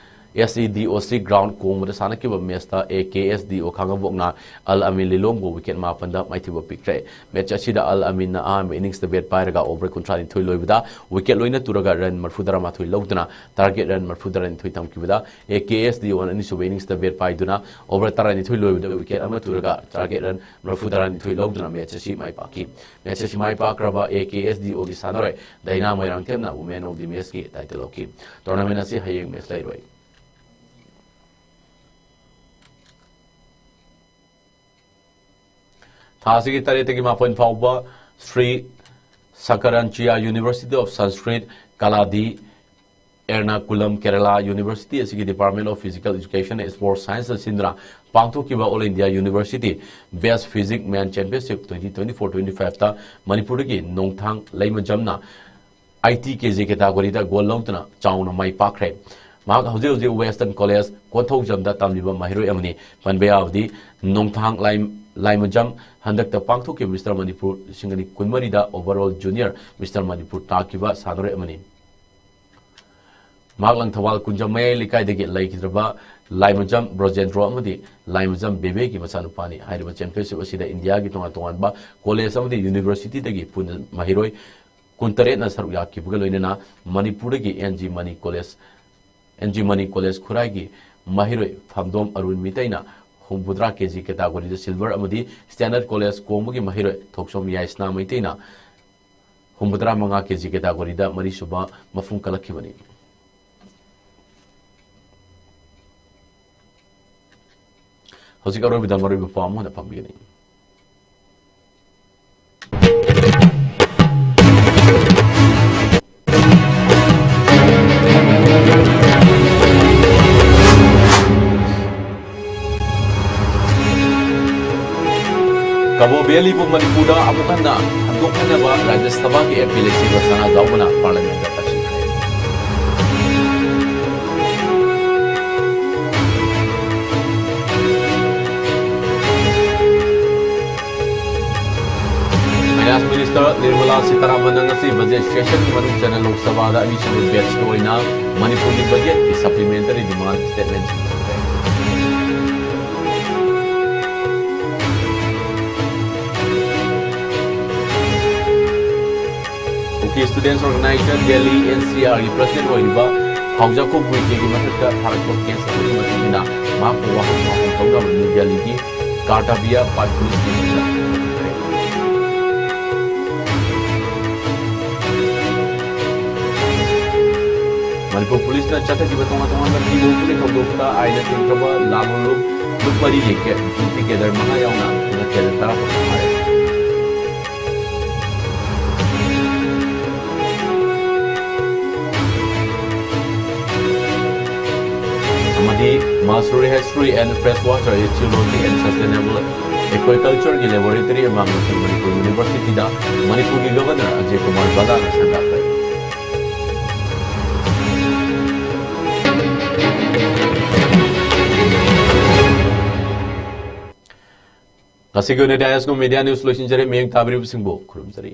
ꯑꯦꯁ ꯏ ꯗꯤ ꯑꯣ ꯁꯤ ꯒ꯭ꯔꯥꯎꯟ ꯀꯣꯡꯕꯗ ꯁꯥꯟꯅꯈꯤꯕ ꯃꯦꯆꯇ ꯑꯦ ꯀꯦ ꯑꯦꯁ ꯗꯤ ꯑꯣ ꯈꯥꯡꯉꯕꯣꯛꯅ ꯑꯜ ꯑꯃꯤꯟ ꯂꯤꯂꯣꯡꯕꯨ ꯋꯤꯀꯦꯠ ꯃꯥꯄꯟꯗ ꯃꯥꯏꯊꯤꯕ ꯄꯤꯈ꯭ꯔꯦ꯫ ꯃꯦꯆ ꯑꯁꯤꯗ ꯑꯜ ꯑꯃꯤꯟꯅ ꯑꯍꯥꯟꯕ ꯏꯅꯤꯡꯁꯇ ꯕꯦꯠ ꯄꯥꯏꯔꯒ ꯑꯣꯚꯔ ꯀꯨꯟꯊ꯭ꯔꯥꯅꯤꯊꯣꯏ ꯂꯣꯏꯕꯗ ꯋꯤꯀꯦꯠ ꯂꯣꯏꯅ ꯇꯨꯔꯒ ꯔꯟ ꯃꯔꯐꯨꯇꯔꯥꯃꯥꯊꯣꯏ ꯂꯧꯗꯨꯅ target run ꯃꯔꯐꯨꯇꯔꯥꯅꯤꯊꯣꯏ ꯊꯝꯈꯤꯕꯗ A K S D ꯑꯣꯅ ꯑꯅꯤꯁꯨꯕ ꯏꯅꯤꯡꯁꯇ ꯕꯦꯠ ꯄꯥꯏꯗꯨꯅ ꯑꯣꯚꯔ ꯇꯔꯥꯅꯤꯊꯣꯏ ꯂꯣꯏꯕꯗ ꯋꯤꯀꯦꯠ ꯑꯃ ꯇꯨꯔꯒ ꯇꯥꯔꯒꯦꯠ ꯔꯟ ꯃꯔꯐꯨꯇꯔꯥꯅꯤꯊꯣꯏ ꯂꯧꯗꯨꯅ ꯃꯦꯆ ꯑꯁꯤ ꯃꯥꯏ ꯄꯥꯛꯈꯤ꯫ ꯃꯦꯆ ꯑꯁꯤ ꯃꯥꯏ ꯄꯥꯛꯈ꯭ꯔꯕ ꯑꯦ ꯀꯦ ꯑꯦꯁ ꯗꯤ ꯑꯣꯒꯤ ꯁꯥꯟꯅꯔꯣꯏ ꯗꯥꯏꯅꯥ ꯃꯣꯏꯔꯥꯡꯊꯦꯝꯅ ꯋꯨꯃꯦꯟ ꯑꯣꯐ ꯗꯤ ꯃꯦꯆꯀꯤ ꯇꯥꯏꯇꯜ ꯂꯧꯈꯤ꯫ ꯇꯣꯔꯅꯥꯃꯦꯟ ꯑꯁꯤ ꯍꯌꯦꯡ ꯃꯦꯆ ꯂꯩꯔꯣꯏ꯫ ꯊꯥ ꯑꯁꯤꯒꯤ ꯇꯔꯦꯠꯇꯒꯤ ꯃꯥꯄꯟ ꯐꯥꯎꯕ Shri ꯁꯀꯔꯟꯆꯤꯌꯥ University of Sanskrit Kaladi, ꯑꯦꯔꯅꯥꯀꯨꯂꯝ, Kerala University ꯑꯁꯤꯒꯤ Department of Physical Education and Sports Science ꯅ ꯁꯤꯟꯗꯨꯅ ꯄꯥꯡꯊꯣꯛꯈꯤꯕ All India University Best Physique Men Championship twenty twenty-four twenty-five ꯇ ꯃꯅꯤꯄꯨꯔꯗꯒꯤ ꯅꯣꯡꯊꯥꯡ ꯂꯩꯃꯖꯝꯅ ꯑꯥꯏ ꯇꯤ ꯀꯦ ꯖꯤ category ꯗ ꯒꯣꯜ ꯂꯧꯗꯨꯅ ꯆꯥꯎꯅ ꯃꯥꯏ ꯄꯥꯛꯈ꯭ꯔꯦ꯫ ꯃꯍꯥꯛ ꯍꯧꯖꯤꯛ ꯍꯧꯖꯤꯛ Western College ꯀꯣꯟꯊꯧꯖꯝꯗ ꯇꯝꯂꯤꯕ ꯃꯍꯩꯔꯣꯏ ꯑꯃꯅꯤ꯫ ꯄꯟꯕ ꯌꯥꯕꯗꯤ, ꯅꯣꯡꯊꯥꯡ ꯂꯥꯏ-, ꯂꯥꯏꯃꯖꯝ ꯍꯟꯗꯛꯇ ꯄꯥꯡꯊꯣꯛꯈꯤꯕ Mister Manipur ꯂꯤꯁꯤꯡ ꯑꯅꯤ ꯀꯨꯟꯃꯔꯤꯗ overall junior Mister Manipur ꯇꯥꯈꯤꯕ ꯁꯥꯟꯅꯔꯣꯏ ꯑꯃꯅꯤ꯫ ꯃꯍꯥꯛ ꯂꯪꯊꯕꯥꯜ ꯀꯨꯟꯖꯝ ꯃꯌꯥꯏ ꯂꯩꯀꯥꯏꯗꯒꯤ ꯂꯩꯈꯤꯗ꯭ꯔꯕ ꯂꯥꯏꯃꯖꯝ ꯕ꯭ꯔꯣꯖꯦꯟꯗ꯭ꯔꯣ ꯑꯃꯗꯤ ꯂꯥꯏꯃꯖꯝ ꯕꯦꯕꯦꯒꯤ ꯃꯆꯥꯅꯨꯄꯥꯅꯤ꯫ ꯍꯥꯏꯔꯤꯕ championship ꯑꯁꯤꯗ ꯏꯟꯗꯤꯌꯥꯒꯤ ꯇꯣꯉꯥꯟ ꯇꯣꯉꯥꯟꯕ college ꯑꯃꯗꯤ universityꯗꯒꯤ ꯄꯨꯟꯅ ꯃꯍꯩꯔꯣꯏ ꯀꯨꯟꯇꯔꯦꯠꯅ ꯁꯔꯨꯛ ꯌꯥꯈꯤꯕꯒ ꯂꯣꯏꯅꯅ ꯃꯅꯤꯄꯨꯔꯗꯒꯤ N G Mani College, N G Mani College ꯈꯨꯔꯥꯏꯒꯤ ꯃꯍꯩꯔꯣꯏ ꯐꯝꯗꯣꯝ ꯑꯔꯨꯟ ꯃꯤꯇꯩꯅ ꯍꯨꯝꯐꯨꯇꯔꯥ KG categoryꯗ silver ꯑꯃꯗꯤ Standard College ꯀꯣꯡꯕꯒꯤ ꯃꯍꯩꯔꯣꯏ ꯊꯣꯛꯆꯣꯝ ꯌꯥꯏꯁꯅꯥ ꯃꯩꯇꯩꯅ ꯍꯨꯝꯐꯨꯇꯔꯥ ꯃꯉꯥ KG categoryꯗ ꯃꯔꯤꯁꯨꯕ ꯃꯐꯝ ꯀꯜꯂꯛꯈꯤꯕꯅꯤ꯫ ꯍꯧꯖꯤꯛ ꯑꯔꯣꯏꯕꯗ ꯃꯔꯨꯑꯣꯏꯕ ꯄꯥꯎ ꯑꯃ ꯑꯣꯏꯅ ꯐꯝꯕꯤꯒꯅꯤ꯫ ꯀꯕꯣ ꯚꯦꯂꯤꯕꯨ ꯃꯅꯤꯄꯨꯔꯗ ꯑꯃꯨꯛ ꯍꯟꯅ ꯍꯟꯗꯣꯛꯍꯟꯅꯕ ꯔꯥꯖ꯭ꯌ ꯁꯚꯥꯒꯤ MP ꯂꯩꯁꯤꯟꯕ ꯁꯅꯥꯖꯥꯎꯕꯅ parliamentꯇ ꯇꯛꯁꯤꯟꯈ꯭ꯔꯦ꯫ Finance Minister Nirmala Sitharaman ꯉꯁꯤ budget sessionꯒꯤ ꯃꯅꯨꯡ ꯆꯟꯅ Lok Sabhaꯗ ꯑꯅꯤꯁꯨꯕ batchꯀꯤ ꯑꯣꯏꯅ ꯃꯅꯤꯄꯨꯔꯒꯤ budgetꯀꯤ supplementary demand statement ꯁꯤꯡ ꯇꯧꯈ꯭ꯔꯦ꯫ Kuki Students Organization Delhi NCRꯒꯤ president ꯑꯣꯏꯔꯤꯕ ꯐꯥꯎꯖꯥꯈꯣꯝ ꯒꯨꯏꯇꯦꯒꯤ ꯃꯊꯛꯇ ꯊꯥꯔꯛꯄ case ꯑꯃꯒꯤ ꯃꯇꯨꯡ ꯏꯟꯅ ꯃꯍꯥꯛꯄꯨ ꯋꯥꯍꯪ ꯄꯥꯎꯈꯨꯝ ꯇꯧꯅꯕ New Delhiꯒꯤ ꯀꯥꯔꯇꯥꯕꯤꯌꯥ ꯄꯥꯠ police stationꯗ ꯄꯨꯈꯠꯈ꯭ꯔꯦ꯫ ꯃꯅꯤꯄꯨꯔ ꯄꯨꯂꯤꯁꯅ ꯆꯠꯊꯈꯤꯕ ꯇꯣꯉꯥꯟ ꯇꯣꯉꯥꯟꯕ ꯊꯤꯕ ꯍꯨꯝꯕꯒꯤ ꯊꯧꯗꯣꯛꯇ ꯑꯥꯏꯟꯅ ꯊꯤꯡꯈ꯭ꯔꯕ ꯂꯥꯜꯍꯧꯂꯨꯞ ꯂꯨꯞ ꯃꯔꯤꯒꯤ ꯀꯦ-, ꯅꯨꯄꯤ cadre ꯃꯉꯥ ꯌꯥꯎꯅ ꯄꯨꯟꯅ cadre ꯇꯔꯥ ꯇꯔꯨꯛ ꯐꯥꯔꯦ꯫ ꯑꯃꯗꯤ Masuri Hatchery and Freshwater Ecology and Sustainable Aquacultureꯒꯤ laboratory ꯑꯃ ꯑꯃꯁꯨꯡ ꯃꯅꯤꯄꯨꯔ Universityꯗ ꯃꯅꯤꯄꯨꯔꯒꯤ Governor ꯑꯖꯌ ꯀꯨꯃꯥꯔ ꯚꯜꯂꯥꯅ ꯁꯪꯒꯥꯈ꯭ꯔꯦ꯫ ꯉꯁꯤꯒꯤ ꯑꯣꯏꯅꯗꯤ ꯑꯥꯏ ꯑꯦꯁ ꯀꯣ media news ꯂꯣꯏꯁꯤꯟꯖꯔꯦ꯫ ꯃꯤꯠꯌꯦꯡ ꯇꯥꯕꯤꯔꯤꯕꯁꯤꯡꯕꯨ ꯈꯨꯔꯨꯝꯖꯔꯤ꯫